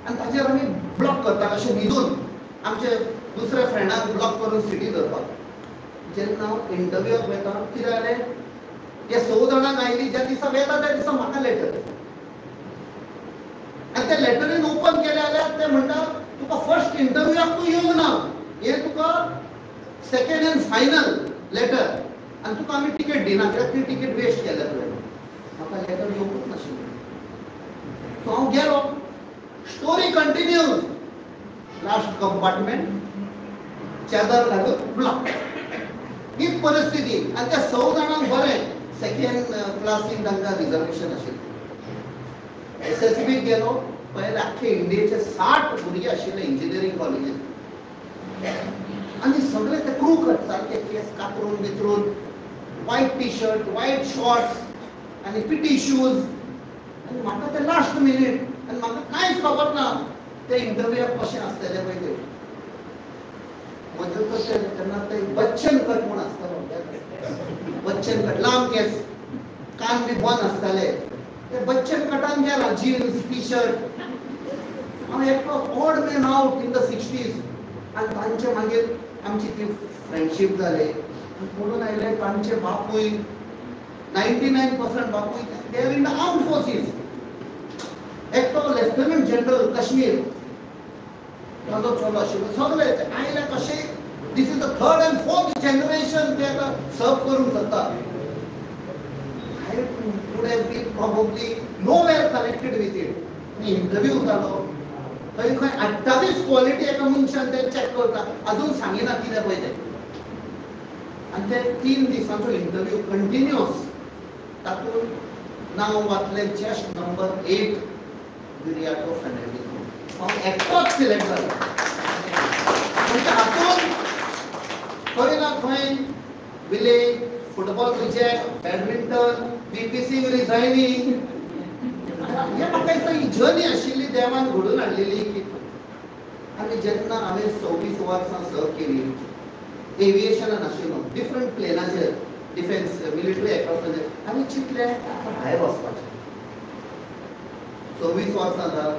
आनी ताचेर आमी ब्लॉक करताले अशें न्हिदून आमचे दुसऱ्या फ्रेंडाक ब्लॉक करून सिटी धरपाक. जेन्ना हांव इंटरव्यूक वेता कितें जालें, ह्या 100 जाणांक आयली, ज्या दिसा वेता त्या दिसा म्हाका लेटर. आनी ते लेटरीन ओपन केलें जाल्यार ते म्हणटा तुका फर्स्ट इंटरव्यूक तूं येवंक ना, हें तुका सेकेंड एंड फायनल लेटर आनी तुका आमी तिकेट दिना कित्याक ती तिकेट वेस्ट केल्या तुवें. म्हाका लेटर येवंकूच नाशिल्लें. सो हांव गेलो. Story continues. लास्ट कंपार्टमेंट चादर घालून ब्लॉक. ही परिस्थिती. आनी त्या 100 जाणांक बरें सेकेंड क्लासीन तांकां रिजर्वेशन आशिल्लें. SSB गेलो पळयल्यार आख्खे इंडियेचे 60 भुरगे आशिल्ले इंजिनियरींग कॉलेजीन. आनी सगळे ते क्रू कट सारके केस कातरून बितरून, white T shirt, white shorts आनी पिटी शूज. आनी म्हाका ते लास्ट मिनीट आनी म्हाका कांयच खबर ना ते इंटरव्यूक कशें आसतलें पळय तें. म्हजें कशें तेन्ना ते बच्चन कट म्हूण आसतालो, बच्चन कट, लांब केस, कान बी बंद आसताले. ते बच्चन कटान गेला, जिन्स टी शर्ट. हांव एकटो odd man out in the 60s. आनी तांचे मागीर आमची ती फ्रेंडशीप जाली. पळोवन आयले तांचे बापूय 99% बापूय they are in the armed forces. एकटो लेफ्टनंट जनरल काश्मीर ताजो चलो आशिल्लो. सगळे आयले कशे, this is the third and fourth generation ते आतां सर्व करूंक शकता. I would have been probably nowhere connected with it. Interview जालो थंय खंय 28 क्वॉलिटी एका मनशान ते चॅक करता, अजून सांगिना कितें पळय तें. आनी ते 3 दिसांचो इंटरव्यू कंटिन्युअस, तातूंत नांव वाचलें चेस्ट नंबर 8 विरियाटो फर्नांडीस. हांव एकटोच सिलेक्ट जालो. म्हणजे हातूंत खंय ना खंय village, football reject, badminton, BPC resigning, हे म्हाका दिसता ही जर्नी आशिल्ली देवान घडून हाडलेली. की आनी जेन्ना हांवें 26 वर्सां सर्व केली, एविएशनान आशिल्लो, डिफरंट प्लेनाचेर, डिफेन्स मिलिटरी एअरक्राफ्टाचेर, आनी चिंतलें आतां भायर वचपाचें. 26 वर्सां जाल,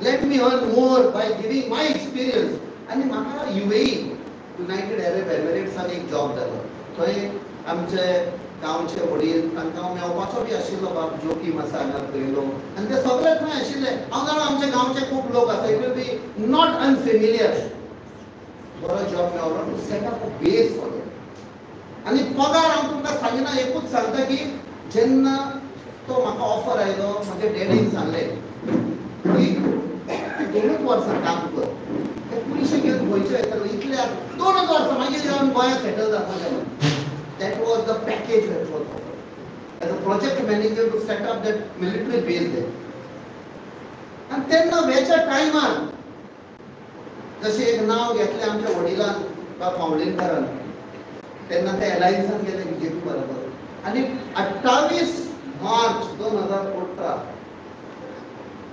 let me earn more by giving my experience. आनी म्हाका UAE, United Arab एमिरेट्सान एक जॉब जालो. थंय आमचे गांवचे वडील तांकां हांव मेळपाचो बी आशिल्लो, बाब जोकीम आसा हांगा थंय लोक, आनी ते सगळे थंय आशिल्ले. हांव जाणा आमचे गांवचे खूब लोक आसा, it will be not unfamiliar. बरो जॉब मेळलो to set up a base for that. आनी पगार हांव तुमकां सांगिना, एकूच सांगता की जेन्ना तो म्हाका ऑफर आयलो, म्हज्या डॅडीन सांगलें की 2 वर्सां काम कर, ते पयशे घेवन गोंयचे येतले, इतले 2 वर्सां मागीर येवन गोंयांत सेटल जातले. That was the package that was offered. As a project manager to set up that military base there. आनी तेन्ना वेच्या टायमार जशें एक नांव घेतलें आमच्या वडिलान वा पावलेंकारान, तेन्ना ते एलायन्सान गेले बीजेपी बरोबर. आनी 28 मार्च 2018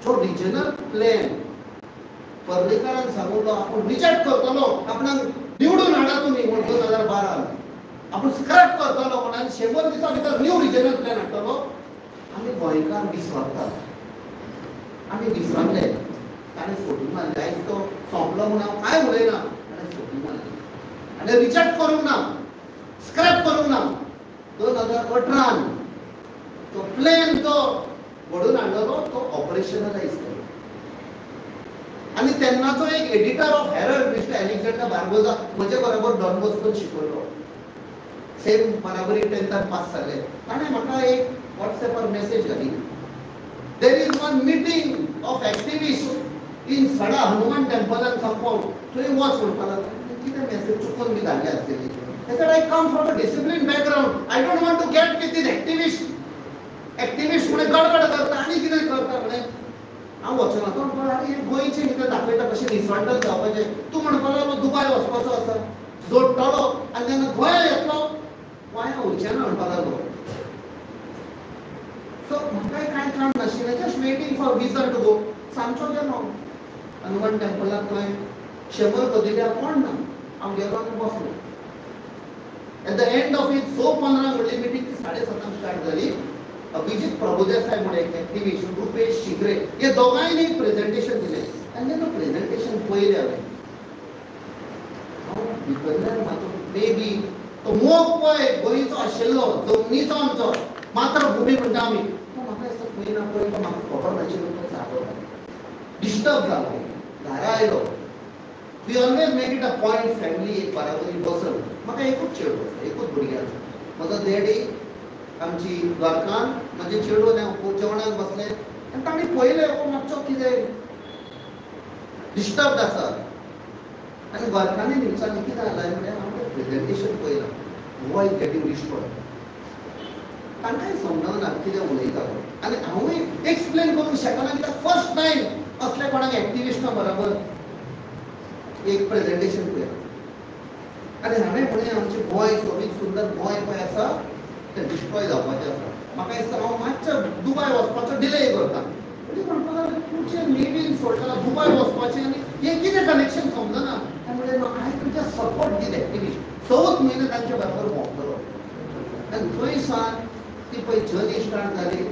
जो रिजनल प्लॅन पर्रीकारान सांगलो आपूण रिजेक्ट करतलो, आपणाक निवडून हाडा तुमी म्हूण 2012 आपूण स्क्रॅप करतलो म्हण, आनी 100 दिसां भितर न्यू रिजनल प्लॅन हाडटलो. आमी गोंयकार विसरतात, आमी विसरले. ताणें फोटी मारली, आयज तो सोंपलो म्हूण हांव कांय उलयना. ताणें फोटी मारली आनी रिजेक्ट करूंक ना, स्क्रॅप करूंक ना. 2018 तो प्लॅन जो घडोवन हाडलेलो तो ऑपरेशनलायज केलो. आनी तेन्नाचो एक editor of Herald mister Alexander Barbosa म्हजे बरोबर डॉन बॉस्कोन शिकयलो, सेम बराबरी 10th पास जाले. ताणें म्हाका एक वॉट्सएपार मॅसेज घाली, there is one meeting of activist in Sada Hanuman टेम्पलान compound, थंय वच म्हणपाक लागलो. कितें मॅसेज चुकून बी धाडली आसतली. I come from a discipline background, I don't want to get with these activist. Activist म्हणे गडबड करता आनी कितें करता म्हणे हांव वचना. तो म्हणपाक लागलो, आरे गोंयचें कितें दाखयता कशें रिसॉर्टान जावपाचें, तूं म्हणपाक लागलो दुबाय वचपाचो आसा, जोडटलो आनी जेन्ना गोंया येतलो गोंया उरचें ना म्हणपाक लागलो. सो म्हाकाय कांय काम नाशिल्लें, just waiting for visa to go. सांजचो गेलो हनुमान टेम्पलाक, थंय 100 कदिल्या कोण ना, हांव गेलो आनी बसलो. At the end of it 6:15 म्हणली मिटींग, ती 7:30 स्टार्ट जाली. अभिजीत प्रभुदेसाय म्हण एक एक्टिविस्ट, रुपेश शिगरे, हे दोगांयनी प्रेजेंटेशन दिलें. आनी जेन्ना प्रेजेंटेशन पळयलें हांवें, हांव भितरल्यान म्हाजो मे बी तो मोग पळय गोंयचो आशिल्लो, जमनीचो आमचो मातृभुमी म्हणटा आमी, तो म्हाका दिसता खंय ना खंय तो म्हाका खबर नाशिल्लो, तो जागो जालो, डिस्टर्ब जालो, घरा आयलो. We always make it a point family एक बराबरी बसून. म्हाका एकूच चेडो आसा, एकूच भुरगें आसा. म्हजो डॅडी, आमची घरकान्न, म्हजें चेडूं आनी हांव जेवणाक बसलें आनी तांणी पळयलें हो मातसो कितें डिस्टर्ब आसा. आनी घरकान्नीन विचारलें कितें जालें म्हळ्यार हांव तें प्रेजेंटेशन पळयलां, गोवा is getting destroyed. तांकांय समजना कितें उलयता तो, आनी हांवूय एक्सप्लेन करूंक शकना कित्याक फर्स्ट टायम असल्या कोणाक एक्टिविस्टा बरोबर एक प्रेजेंटेशन पळयलां. आनी हांवें म्हणलें आमचें गोंय सोबीत सुंदर गोंय पळय आसा तें डिस्ट्रॉय जावपाचें आसा. म्हाका दिसता हांव मातसो दुबाय वचपाचो डिले करता. म्हणपाक लागलें तुजें नेवीन सोडटा दुबाय वचपाचें आनी हें कितें कनेक्शन समजना. म्हणलें I to just support these activist. 6 म्हयने तांचे बरोबर भोंवतलो. आनी थंय सावन ती पळय जर्नी स्टार्ट जाली.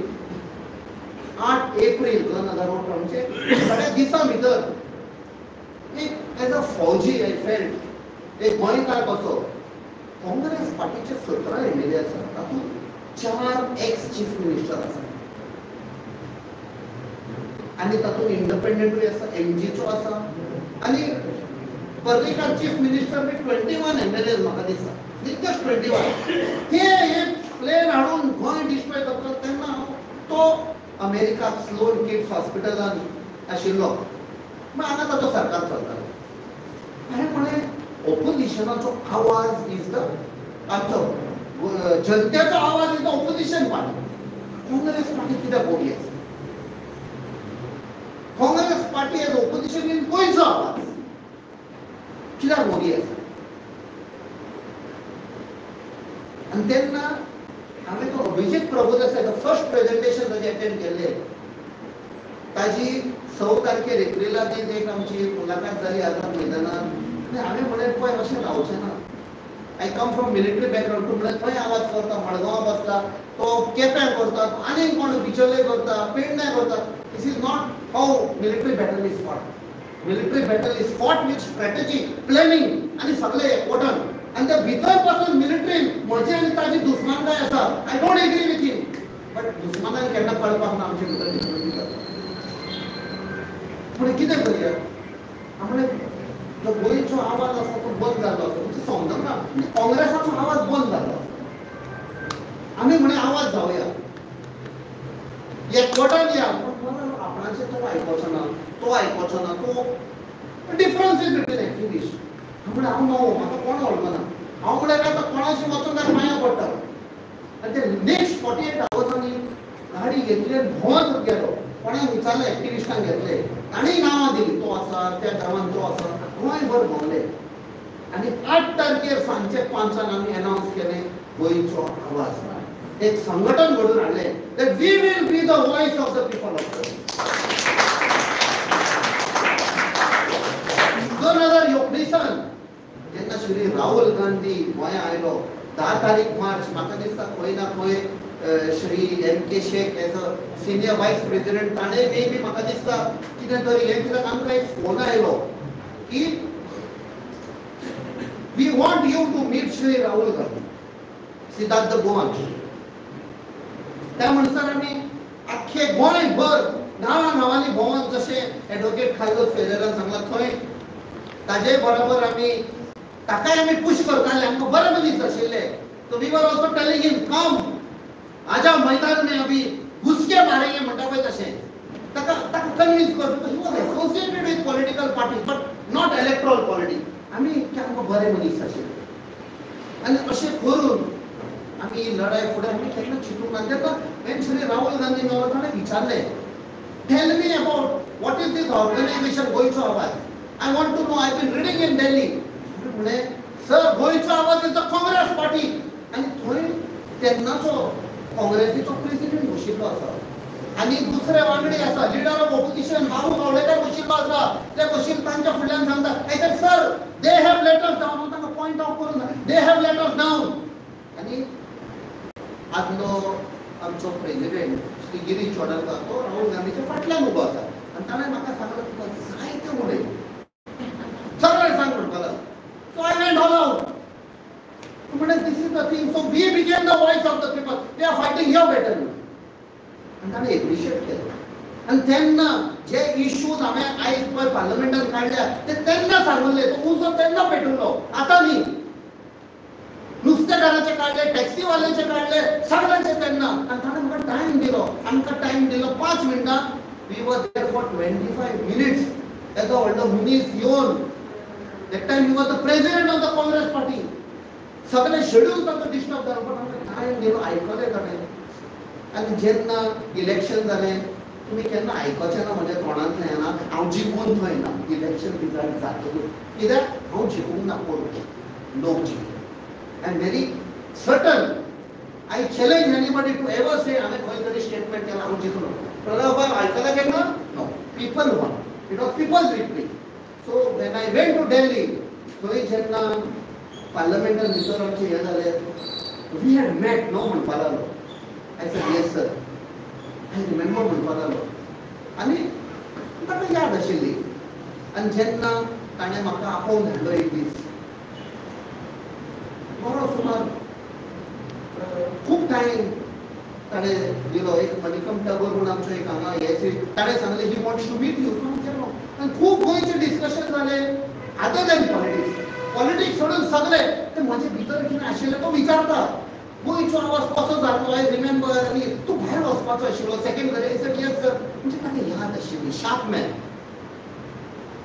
8 एप्रील 2018 म्हणजे थोड्या दिसां भितर एक एज अ फौजी I felt एक गोंयकार कसो काँग्रेस पार्टीचे 17 MLA आसा, तातूंत 4 एक्स चीफ मिनिस्टर आसा आनी तातूंत इंडिपेंडंटूय आसा, एमजीचो आसा आनी Parrikar chief minister with 21 MLA म्हाका दिसता, जस्ट 21. ते हे प्लेन हाडून गोंय डिस्ट्रॉय करतात. तेन्ना तो अमेरिकाक स्लोन किड्स हॉस्पिटलान आशिल्लो, मागीर हांगा ताचो सरकार चलतालो. हांवें म्हळें ओपोजिशनाचो आवाज is the आमचो जनतेचो आवाज is the opposition party. Congress party कित्याक बोगी आसा? Congress party as opposition in गोंयचो आवाज कित्याक बोगी आसा? आनी तेन्ना हांवें तो अभिजीत प्रभुदेसाय फर्स्ट प्रेजेंटेशन ताजें अटेंड केल्लें. ताजी 6 तारखेर एप्रिला दीस एक आमची मुलाकात जाली आझाद मैदानार. आनी हांवें म्हळें पळय अशें जावचें ना, I come from military background. तूं म्हळें थंय आवाज करता, मडगांवां बसता, तो केप्यां करता, आनीक कोण बिचोले करता, पेडण्यां करता. This is not how military battle is fought. Military battle is fought with strategy, planning आनी सगळे एकवटान. आनी त्या भितर पासून मिलिटरी म्हजी आनी ताजी दुस्मानकाय आसा. I don't agree with him, but दुस्मानान केन्ना कळपाक ना आमचे भितर दुश्मनी जाता. पूण कितें करया? म्हळें जो गोंयचो आवाज आसा तो बंद जाल्लो आसा, म्हणजे समजना म्हणजे काँग्रेसाचो आवाज बंद जाल्लो आसा. आमी म्हळें आवाज जावया, एकवटान या. पूण आपणाचें तो आयकोचो ना, तो आयकोचो ना, तो डिफरन्स is between activist. म्हळ्यार हांव नवो, म्हाका कोण वळखना, हांव म्हळ्यार आतां कोणाशी वचून काय पांयां पडटा. आनी ते नेक्स्ट 48 आवर्सांनी गाडी घेतली आनी भोंवत गेलो. कोणाक विचारलें, एक्टिविस्टांक घेतले, तांणी नांवां दिली, तो आसा त्या गांवांत, तो आसा, गोंयभर भोंवले. आनी 8 तारखेर सांजचे 5 आमी एनावन्स केलें गोंयचो आवाज, एक संघटन घडून हाडलें that we will be the voice of the people of Goa. 2019 जेन्ना श्री राहुल गांधी गोंया आयलो 10 तारीख मार्च, म्हाका दिसता खंय ना खंय Shri M K Sheikh as a senior vice president ताणें मे बी म्हाका दिसता कितें तरी हें, कित्याक आमकां एक फोन आयलो की we want you to meet Shri Rahul Gandhi Siddharth Goan. त्या म्हणसर आमी आख्खे गोंयभर गांवां गांवांनी भोंवन, जशें एडवोकेट कार्लोस फेरेरान सांगलां थंय ताजे बरोबर आमी ताकाय आमी पुश करताले. आमकां बरे मनीस आशिल्ले. So we were also telling him come आजा मैदान में अभी घुसके मारेंगे म्हणटा पळय तशें ताका ताका कन्विन्स करता. He was associated with political party but not electoral politics. आमी आमकां बरे मनीस आशिल्ले आनी अशें करून आमी ही लढाई फुडें आमी केन्ना चिंतूंक ना. तेन्ना when Shri Rahul Gandhi मेळ्ळो ताणें विचारलें, tell me about what is this organisation गोंयचो आवाज, I want to know, I been reading in Delhi. म्हळें सर गोंयचो आवाज is the Congress party. आनी थंय तेन्नाचो काँग्रेसीचो प्रेसिडेंट बशिल्लो आसा आनी दुसरे वांगडी आसा, लिडर ऑफ ऑपोजिशन बाबू गावडेकर बशिल्लो आसा. ते बशिल्ले तांच्या फुडल्यान सांगता, I said sir they have letters down. हांव तांकां पॉयंट आवट करून they have letters down. आनी आदलो आमचो प्रेसिडेंट श्री गिरीश चोडणकर तो राहुल गांधीच्या फाटल्यान उबो आसा आनी ताणें म्हाका सांगलें तुका जायतें उलय, सगळें सांग म्हणपाक लागलो. So I went all out. म्हणलें this is the thing. So we became the voice of the people, we are fighting your battle. आनी ताणें एप्रिशिएट केलें. आनी तेन्ना जे इश्यूज हांवें आयज पळय पार्लमेंटान काडल्या ते तेन्ना सांगले, तो उजो तेन्ना पेटवलो, आतां न्ही. नुस्तेकाराचे काडले, टॅक्सीवाल्याचे काडले, सगळ्यांचे तेन्ना. आनी ताणें म्हाका टायम दिलो, आमकां टायम दिलो 5 मिनटां. We were there for 25 minutes. येदो व्हडलो मनीस येवन, that time he was the president of the Congress party, सगळें शेड्यूल तांकां डिस्टर्ब जालो, पण आमकां टायम दिलो, आयकलें ताणें. आनी जेन्ना इलेक्शन जालें, तुमी केन्ना आयकचें ना म्हज्या तोंडांतल्यान येना हांव जिखून थंय ना. इलेक्शन रिजल्ट जातकूच कित्याक हांव जिखूंक ना, कोण लोक जिखले. I am very certain, I challenge anybody to ever say हांवें खंय तरी स्टेटमेंट केलां हांव जिखलो. प्रणव बाब आयकलां केन्ना? No. People won, it was people's victory. So when I went to Delhi, थंय जेन्ना पार्लमेंटान भितर आमचें हें जालें, we had met न्हू म्हणपाक लागलो. I said yes sir, I remember म्हणपाक लागलो. आनी ताका याद आशिल्ली. आनी जेन्ना ताणें म्हाका आपोवन धाडलो एक दीस, बरो सुमार खूब टायम ताणें दिलो एक मनिकम टागोर म्हूण आमचो एक हांगा हे ताणें सांगलें he wants to meet you. केलो आनी खूब गोंयचें डिस्कशन जालें अदर दॅन पॉलिटिक्स. पॉलिटिक्स सोडून सगळें ते म्हजे भितर कितें आशिल्लें तो विचारता गोंयचो आवाज कसो जालो I remember आनी तूं भायर वचपाचो आशिल्लो सेकंड घरे सर येस सर म्हणजे ताका याद आशिल्ली शार्प मॅन.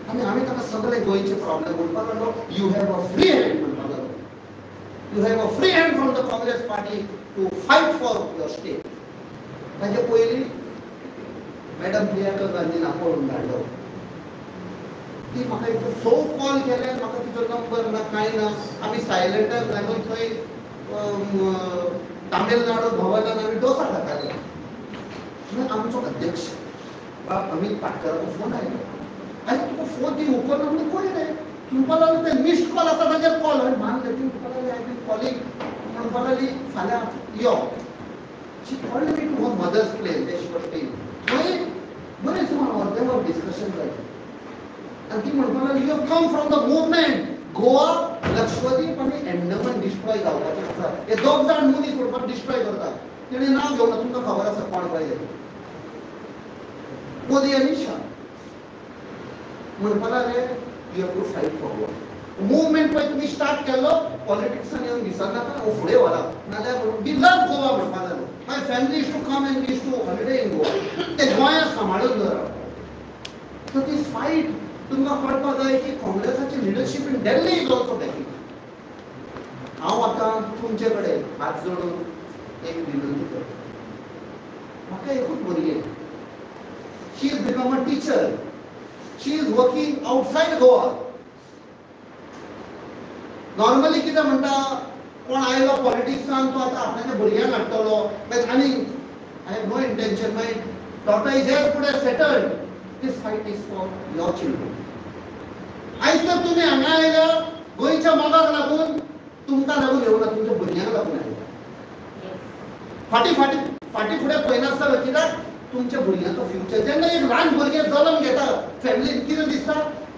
आनी हांवें ताका सगळे गोंयचे प्रॉब्लेम म्हणपाक लागलो you have a free hand म्हणपाक लागलो you have a free hand from the Congress party to fight for your state. ताजे पयलीं मॅडम प्रियांका गांधीन आपोवन धाडलो. ती म्हाका एक सो कॉल केल्यार म्हाका तिचो नंबर ना कांय ना. आमी सायलंटाक लागून थंय तामिळनाडू भवनान आमी डोसा खाताले. आमचो अध्यक्ष बाब अमीत पाटकराचो फोन आयलो आनी तुका फोन ती उखलना म्हणून कोण रे म्हणपाक लागलो ते मिस्ड कॉल आसा ताजेर कॉल हांवें मानलें. ती म्हणपाक लागली I been calling म्हणपाक लागली फाल्यां यो. She called me to her mother's place देशभक्ती. थंय बरें सुमार अर्दें वर डिस्कशन जालें आनी ती म्हणपाक लागली you come from the movement Goa Lakshadweep आनी अंडमान डिस्ट्रॉय जावपाचें आसा. हे दोग जाण मनीस म्हणपाक डिस्ट्रॉय करता. तेणें नांव घेवना तुमकां खबर आसा कोण पाहिजे मोदी आनी शाह. म्हणपाक लागले you have to fight for Goa. Movement पळय तुमी स्टार्ट केलो पॉलिटिक्सान येवन दिसनाका हो फुडें व्हरा नाजाल्यार we love Goa म्हणपाक लागलो. My family is to come and is to holiday in Goa. ते गोंयांत सांबाळून दवरप. सो दीस फायट तुमकां कळपाक जाय की काँग्रेसाची leadership in Delhi is also backing. हांव आतां तुमचे कडेन हात जोडून एक विनंती करता. म्हाका एकूच भुरगें she is become a teacher. She is working outside Goa. Normally कितें म्हणटा कोण आयलो पॉलिटिक्सान तो आतां आपणाच्या भुरग्यांक हाडटलो आनी I have no intention. My daughter is as good as settled. This fight is for your children. आयज तर तुमी हांगा आयल्या गोंयच्या मोगाक लागून तुमकां लागून येवना तुमच्या भुरग्यांक लागून आयल्या. फाटीं फाटीं फाटीं फुडें पळयनासतना कित्याक तुमच्या भुरग्यांचो फ्युचर. जेन्ना एक ल्हान भुरगें जल्म घेता फॅमिलीन कितें दिसता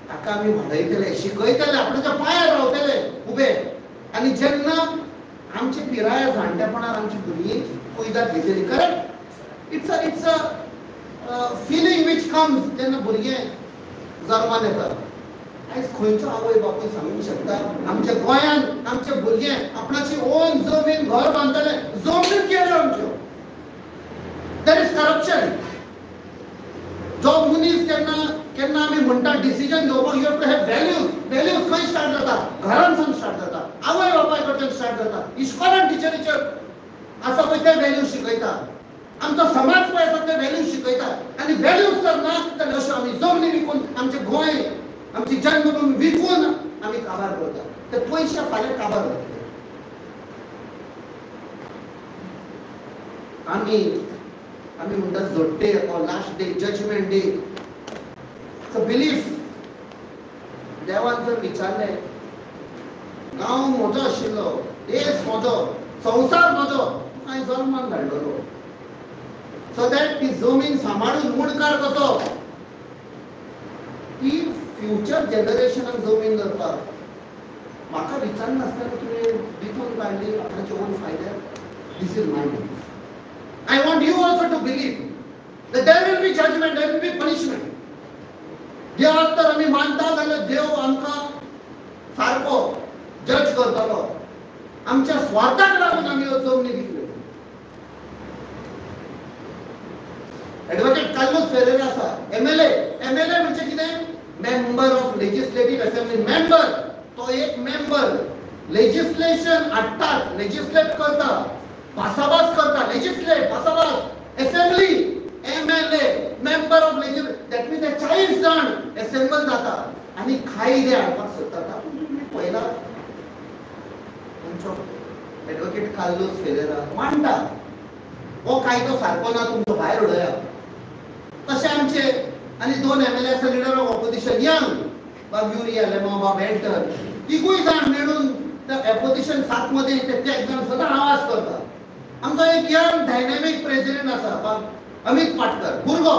ताका आमी वाडयतले शिकयतले आपणाच्या पांयार रावतले उबे. आनी जेन्ना आमची पिराय जाणटेपणार आमची भुरगीं कोयदाद घेतली correct it's a feeling which comes जेन्ना भुरगें जल्मान येता. आयज खंयचो आवय बापूय सांगूंक शकता आमच्या गोंयांत आमचे भुरगे आपणाची ओन जमीन घर बांदतले जमीन केल्यो आमच्यो. There is corruption. जो मनीस केन्ना केन्ना आमी म्हणटा डिसिजन घेवपाक you have to have values. Values खंय स्टार्ट जाता घरांतसून स्टार्ट जाता आवय बापाय कडच्यान स्टार्ट जाता इस्कॉलान टिचरीचेर आसा पळय ते व्हॅल्यूज शिकयता. आमचो समाज पळय आसा ते व्हॅल्यूज शिकयता. आनी व्हॅल्यूज जर ना जाल्यार अश्यो आमी जमनी विकून आमचें गोंय आमची जन्मभूमी विकून आमी काबार करता. ते पयशे फाल्यां काबार जातले. आमी आमी म्हणटा जोडटे or last day judgement day. It's a belief. देवान जर विचारलें गांव म्हजो आशिल्लो देश म्हजो संवसार म्हजो हांवें जल्मान धाडलेलो सो that ती जमीन सांबाळून मुणकार कसो ती फ्युचर जनरेशनाक जमीन दवरपाक म्हाका विचारनासतना तुवें विकून काडली आपणाचे own फायद्याक. This is my belief. I want you also to believe that there will be judgment, there will be punishment. देवाक तर आमी मानता जाल्यार देव आमकां सारको जज करतलो. आमच्या स्वार्थाक लागून आमी ह्यो जमनी विकल्यो. एडवोकेट कार्लोस फेरेरा आसा एमएलए. एमएलए म्हणजे कितें member of legislative assembly. Member तो एक मेंबर लेजिस्लेशन हाडटात लेजिस्लेट करता भासाभास करता लेजिस्लेट भासाभास assembly MLA member of legislative that means ते 40 जाण असेंबल जाता आनी कायदे हाडपाक सोदतात. तातूंत तुमी पळयला आमचो एडवोकेट कार्लोस फेरेरा मांडटा हो कायदो सारको ना तुमचो भायर उडया. तशें आमचे आनी दोन एमएलए आसा लिडर ऑफ ऑपोजिशन यंग बाब युरी आलेमांव बाब एल्टन तिगूय जाण मेळून एपोजिशन सात मदें ते एक जाण सदां आवाज करता. आमचो एक यंग डायनॅमीक प्रेसिडेंट आसा बाब अमीत पाटकर भुरगो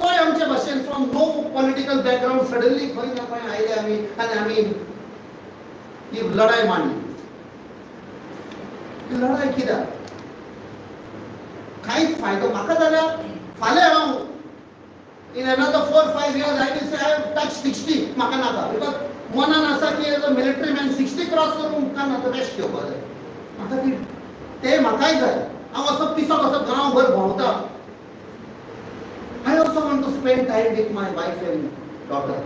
तोय आमचे भाशेन from no political background suddenly खंय ना खंय आयले आमी आनी आमी ही लढाई मांडली. ही लढाई कित्याक कांयच फायदो म्हाका जाल्यार फाल्यां हांव in another 4-5 years I will say I have touch 60 म्हाका नाका because मनान आसा की as a military man 60 cross करून उपकारना आतां रेस्ट घेवपाक जाय म्हाका ती ते म्हाकाय जाय हांव असो पिसो कसो गांवभर भोंवता. I also want to spend time with my wife and daughter.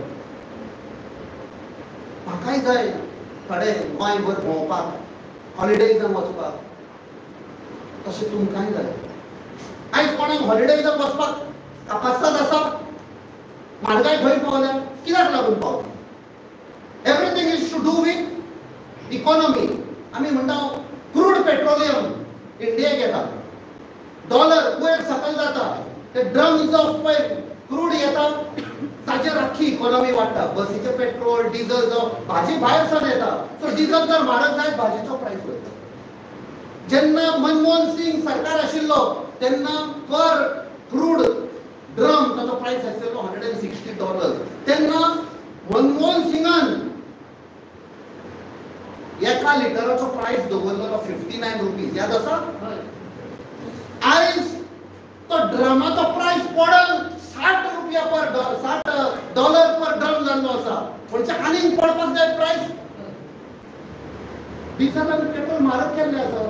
म्हाकाय जाय थोडे गोंयभर भोंवपाक हॉलिडेजाक वचपाक तशें तुमकांय जाय. आयज कोणाक हॉलिडेजाक वचपाक कापास्ताद आसा म्हारगाय खंय पावल्या कित्याक लागून पावली. Everything is to do with economy. आमी म्हणटा क्रूड पेट्रोलियम इंडियेक येता डॉलर वयर सकयल जाता ते ड्रम्स ऑफ पळय क्रूड येता ताचेर आख्खी इकॉनॉमी वाडटा. बसीचें पेट्रोल डिझल जावं भाजी भायर सावन येता सो डिझल जर म्हारग जायत भाजयेचो प्रायस वयता. जेन्ना मनमोहन सिंग सरकार आशिल्लो तेन्ना पर क्रूड ड्रम ताचो प्रायस आशिल्लो $160. तेन्ना मनमोहन सिंगान एका लिटराचो प्रायस दवरलेलो 59 रुपीज याद आसा. आयज तो ड्रमाचो प्रायस पडल 60 रुपया पर $60 पर ड्रम जाल्लो आसा. म्हणजे आनीक पडपाक जाय प्रायस. डिझल आनी पेट्रोल म्हारग केल्लें आसा.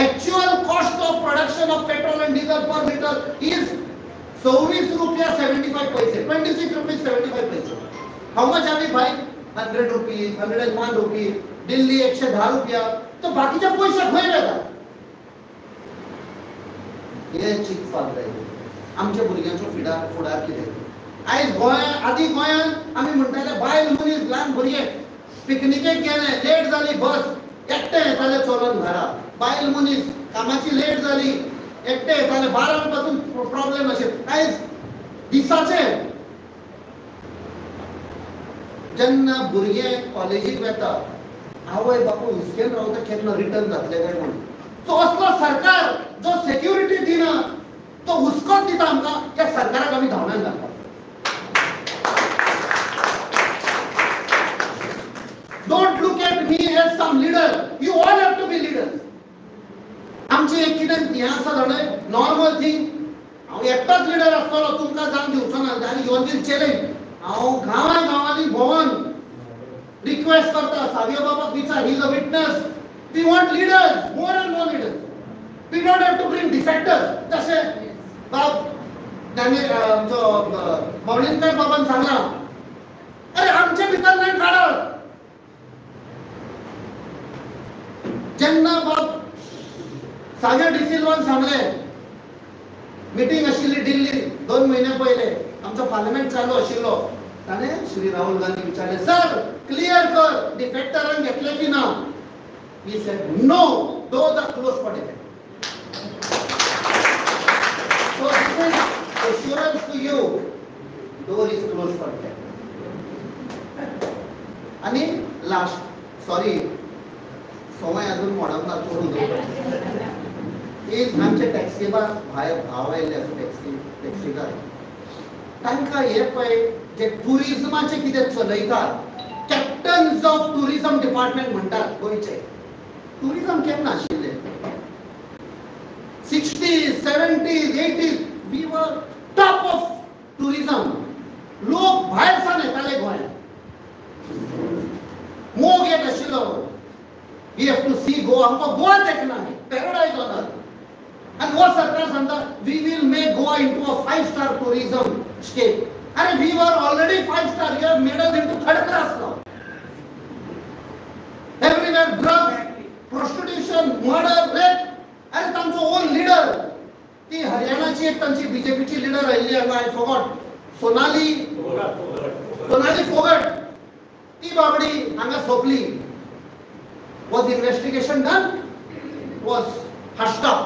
Actual cost of production of petrol and diesel per litre is 26 रुपया 75 पैसे 26 rupees 75 paise. How much are we buying? 100 rupees 101 rupees Delhi 110 रुपया. तो बाकीचे पयशे खंय वेता? हे चिंतपाक जाय आमच्या भुरग्यांचो फुडार कितें. आयज गोंया आदी गोंयांत आमी म्हणटाले बायल मनीस ल्हान भुरगे पिकनिकेक गेले लेट जाली बस एकटे येताले चलोन घरा. बायल मनीस कामाची लेट जाली एकटे येताले 12 पासून प्रॉब्लेम आशिल्ले. आयज दिसाचे जेन्ना भुरगे कॉलेजीक वेता आवय बापूय हुस्केन रावता केन्ना रिटर्न जातले काय म्हणून. सो असलो सरकार जो सेक्युरिटी दिना तो हुस्कोच दिता आमकां. त्या सरकाराक आमी धांवण्यान घालता. Don't look at me as some leader. You all have to be leaders. आमचें एक कितें हें आसा जाणा नॉर्मल थिंग. हांव एकटोच लिडर आसतलो तुमकां जावन दिवचो ना आनी you will challenge. हांव गांवां गांवांनी भोंवन रिक्वेस्ट करता सावियो बाबाक विचार he is a witness. We want leaders, more and more leaders. We don't have to bring defectors. तशें बाब आमचो मौलिनकर बाबान सांगलां अरे आमचे भितर न्हय काडत. जेन्ना बाब सावियो डिसिल्वान सांगलें मिटींग आशिल्ली दिल्ली 2 म्हयने पयले आमचो पार्लमेंट चालू आशिल्लो ताणें श्री राहुल गांधी विचारलें सर क्लियर कर डिफेक्टरान घेतले की ना. He said no, those are closed for defect. So this is assurance to you, door is closed for defect. आणि लास्ट सॉरी समय अजून मोडप ना चोरून is आमचे टॅक्सी भायर भाव आयिल्ले आसा टॅक्सीकार तांकां हे पळय जे ट्युरिजमाचें कितें चलयतात कॅप्टन्स ऑफ ट्युरिजम डिपार्टमेंट म्हणटात गोंयचे. ट्युरिजम केन्ना आशिल्लें 60s 70s 80s we were top of tourism. लोक भायर सावन येताले गोंयांत मोग एक आशिल्लो. We have to see Goa. आमकां गोवा देखना पॅराडायज ऑन अर्थ. आनी हो सरकार सांगता we will make Goa into a 5-star tourism state. अरे we were already 5-star. You have made us into third class now. Everywhere drugs, prostitution, murder, rape. अरे तांचो own leader ती हरियाणाची एक तांची बीजेपीची लिडर आयिल्ली हांगा I forgot Sonali Phogat ती बाबडी हांगा सोंपली. Was investigation done? Was hushed up.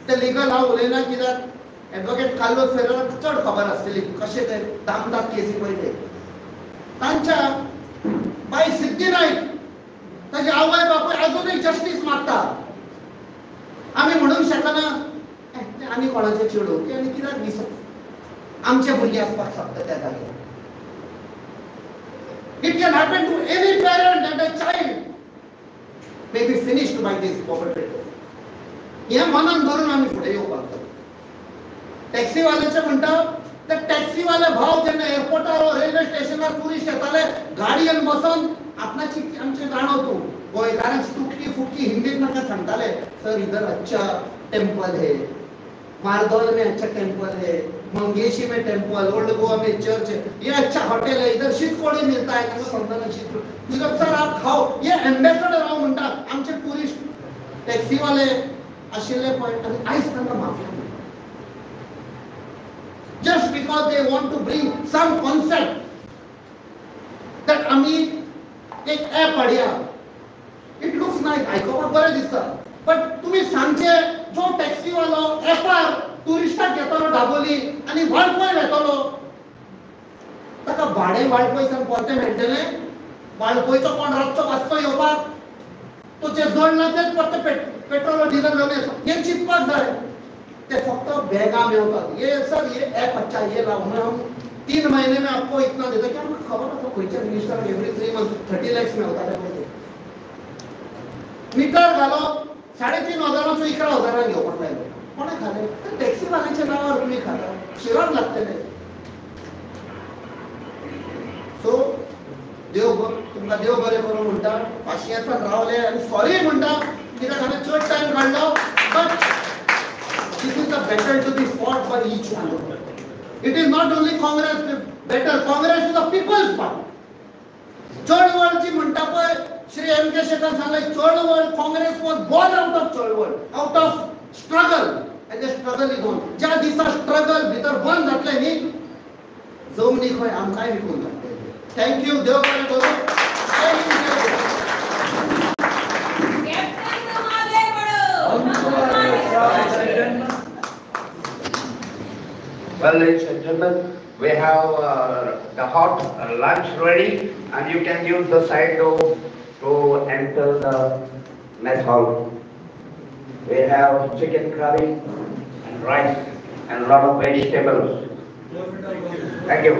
ते लिगल हांव उलयना कित्याक एडवोकेट कार्लोस फेरेराक चड खबर आसतली कशें ते दामतात केसी पळय ते. तांच्या बाय सिद्धी नायक ताजी आवय बापूय अजूनय जस्टीस मागता. आमी म्हणूंक शकना आनी कोणाचें चेडूं की आनी कित्याक दिसत आमचे भुरगे आसपाक शकता त्या जाग्यार. It can happen to any parent and a child may be finished by this perpetrator. हें मनान धरून आमी फुडें येवपाक जाय. टॅक्सीवाल्याचे म्हणटा ते टॅक्सीवाले भाव जेन्ना एअरपोर्टार रेल्वे स्टेशनार टुरिस्ट येताले गाडयेन बसून आपणाची आमचें जाणो तूं गोंयकारांची तुटकी फुटकी हिंदीत म्हाका सांगताले, सर इधर अच्छा टेम्पल है, मारदोल में अच्छा टेम्पल है, मंगेशी में टेम्पल, ओल्ड गोवा में चर्च है, ये अच्छा होटल है, इधर शीतकोडी मिलता है, तांकां समजना शीत, सर आप खाओ. हे एम्बेसडर हांव म्हणटा आमचे टुरिस्ट टॅक्सीवाले आशिल्ले पळय आनी आयज तांकां mafia. Just because they want to bring some concept that आमी एक ॲप हाडया, it looks nice, आयकोपाक बरें दिसता, बट तुमी सांगचे जो टॅक्सीवालो ॲपार टुरिस्टाक घेतलो दाबोली आनी वाळपय वेतलो ताका भाडें वाळपय सावन परतें मेळटलें? वाळपयचो कोण रातचो वाचतो येवपाक? तो जे जोडला तेच परतें पेट्रोल डिझल घेवन येता. हें चिंतपाक जाय. ते फक्त बॅगां मेवतात. ये सर ये ॲप अच्छा ये लाव, हम 3 महीने में आपको इतना देता. की आमकां खबर आसा खंयच्या मिनिस्टराक एवरी 3 मंथ 30 लॅक्स मेवताले. पळय मिटर घालो 3,500 11,000 घेवपाक लायलो. कोणें खालें? टॅक्सीवाल्यांच्या नांवार तुमी खाता, शिराक लागतले. सो देव तुमकां देव बरें करूं म्हणटा, पाशियेंसान रावले आनी सॉरी म्हणटा कित्याक हांवें चड टायम काडलो, but this is the battle to be fought for each one. It is not only Congress battle, Congress is a people's party. चळवळ जी म्हणटा पळय, श्री एम के शेखर सांगले चळवळ, Congress was born out of चळवळ, out of struggle, and the struggle is on. ज्या दिसा struggle भितर बंद जातलें न्ही, जमनी खंय आमकांय विकून काडटले. Thank you, देव बरें करूं. Thank you. Well, ladies and gentlemen, we have the hot lunch ready, and you can use the side door to enter the mess hall. We have chicken curry and rice and a lot of vegetables. Thank you.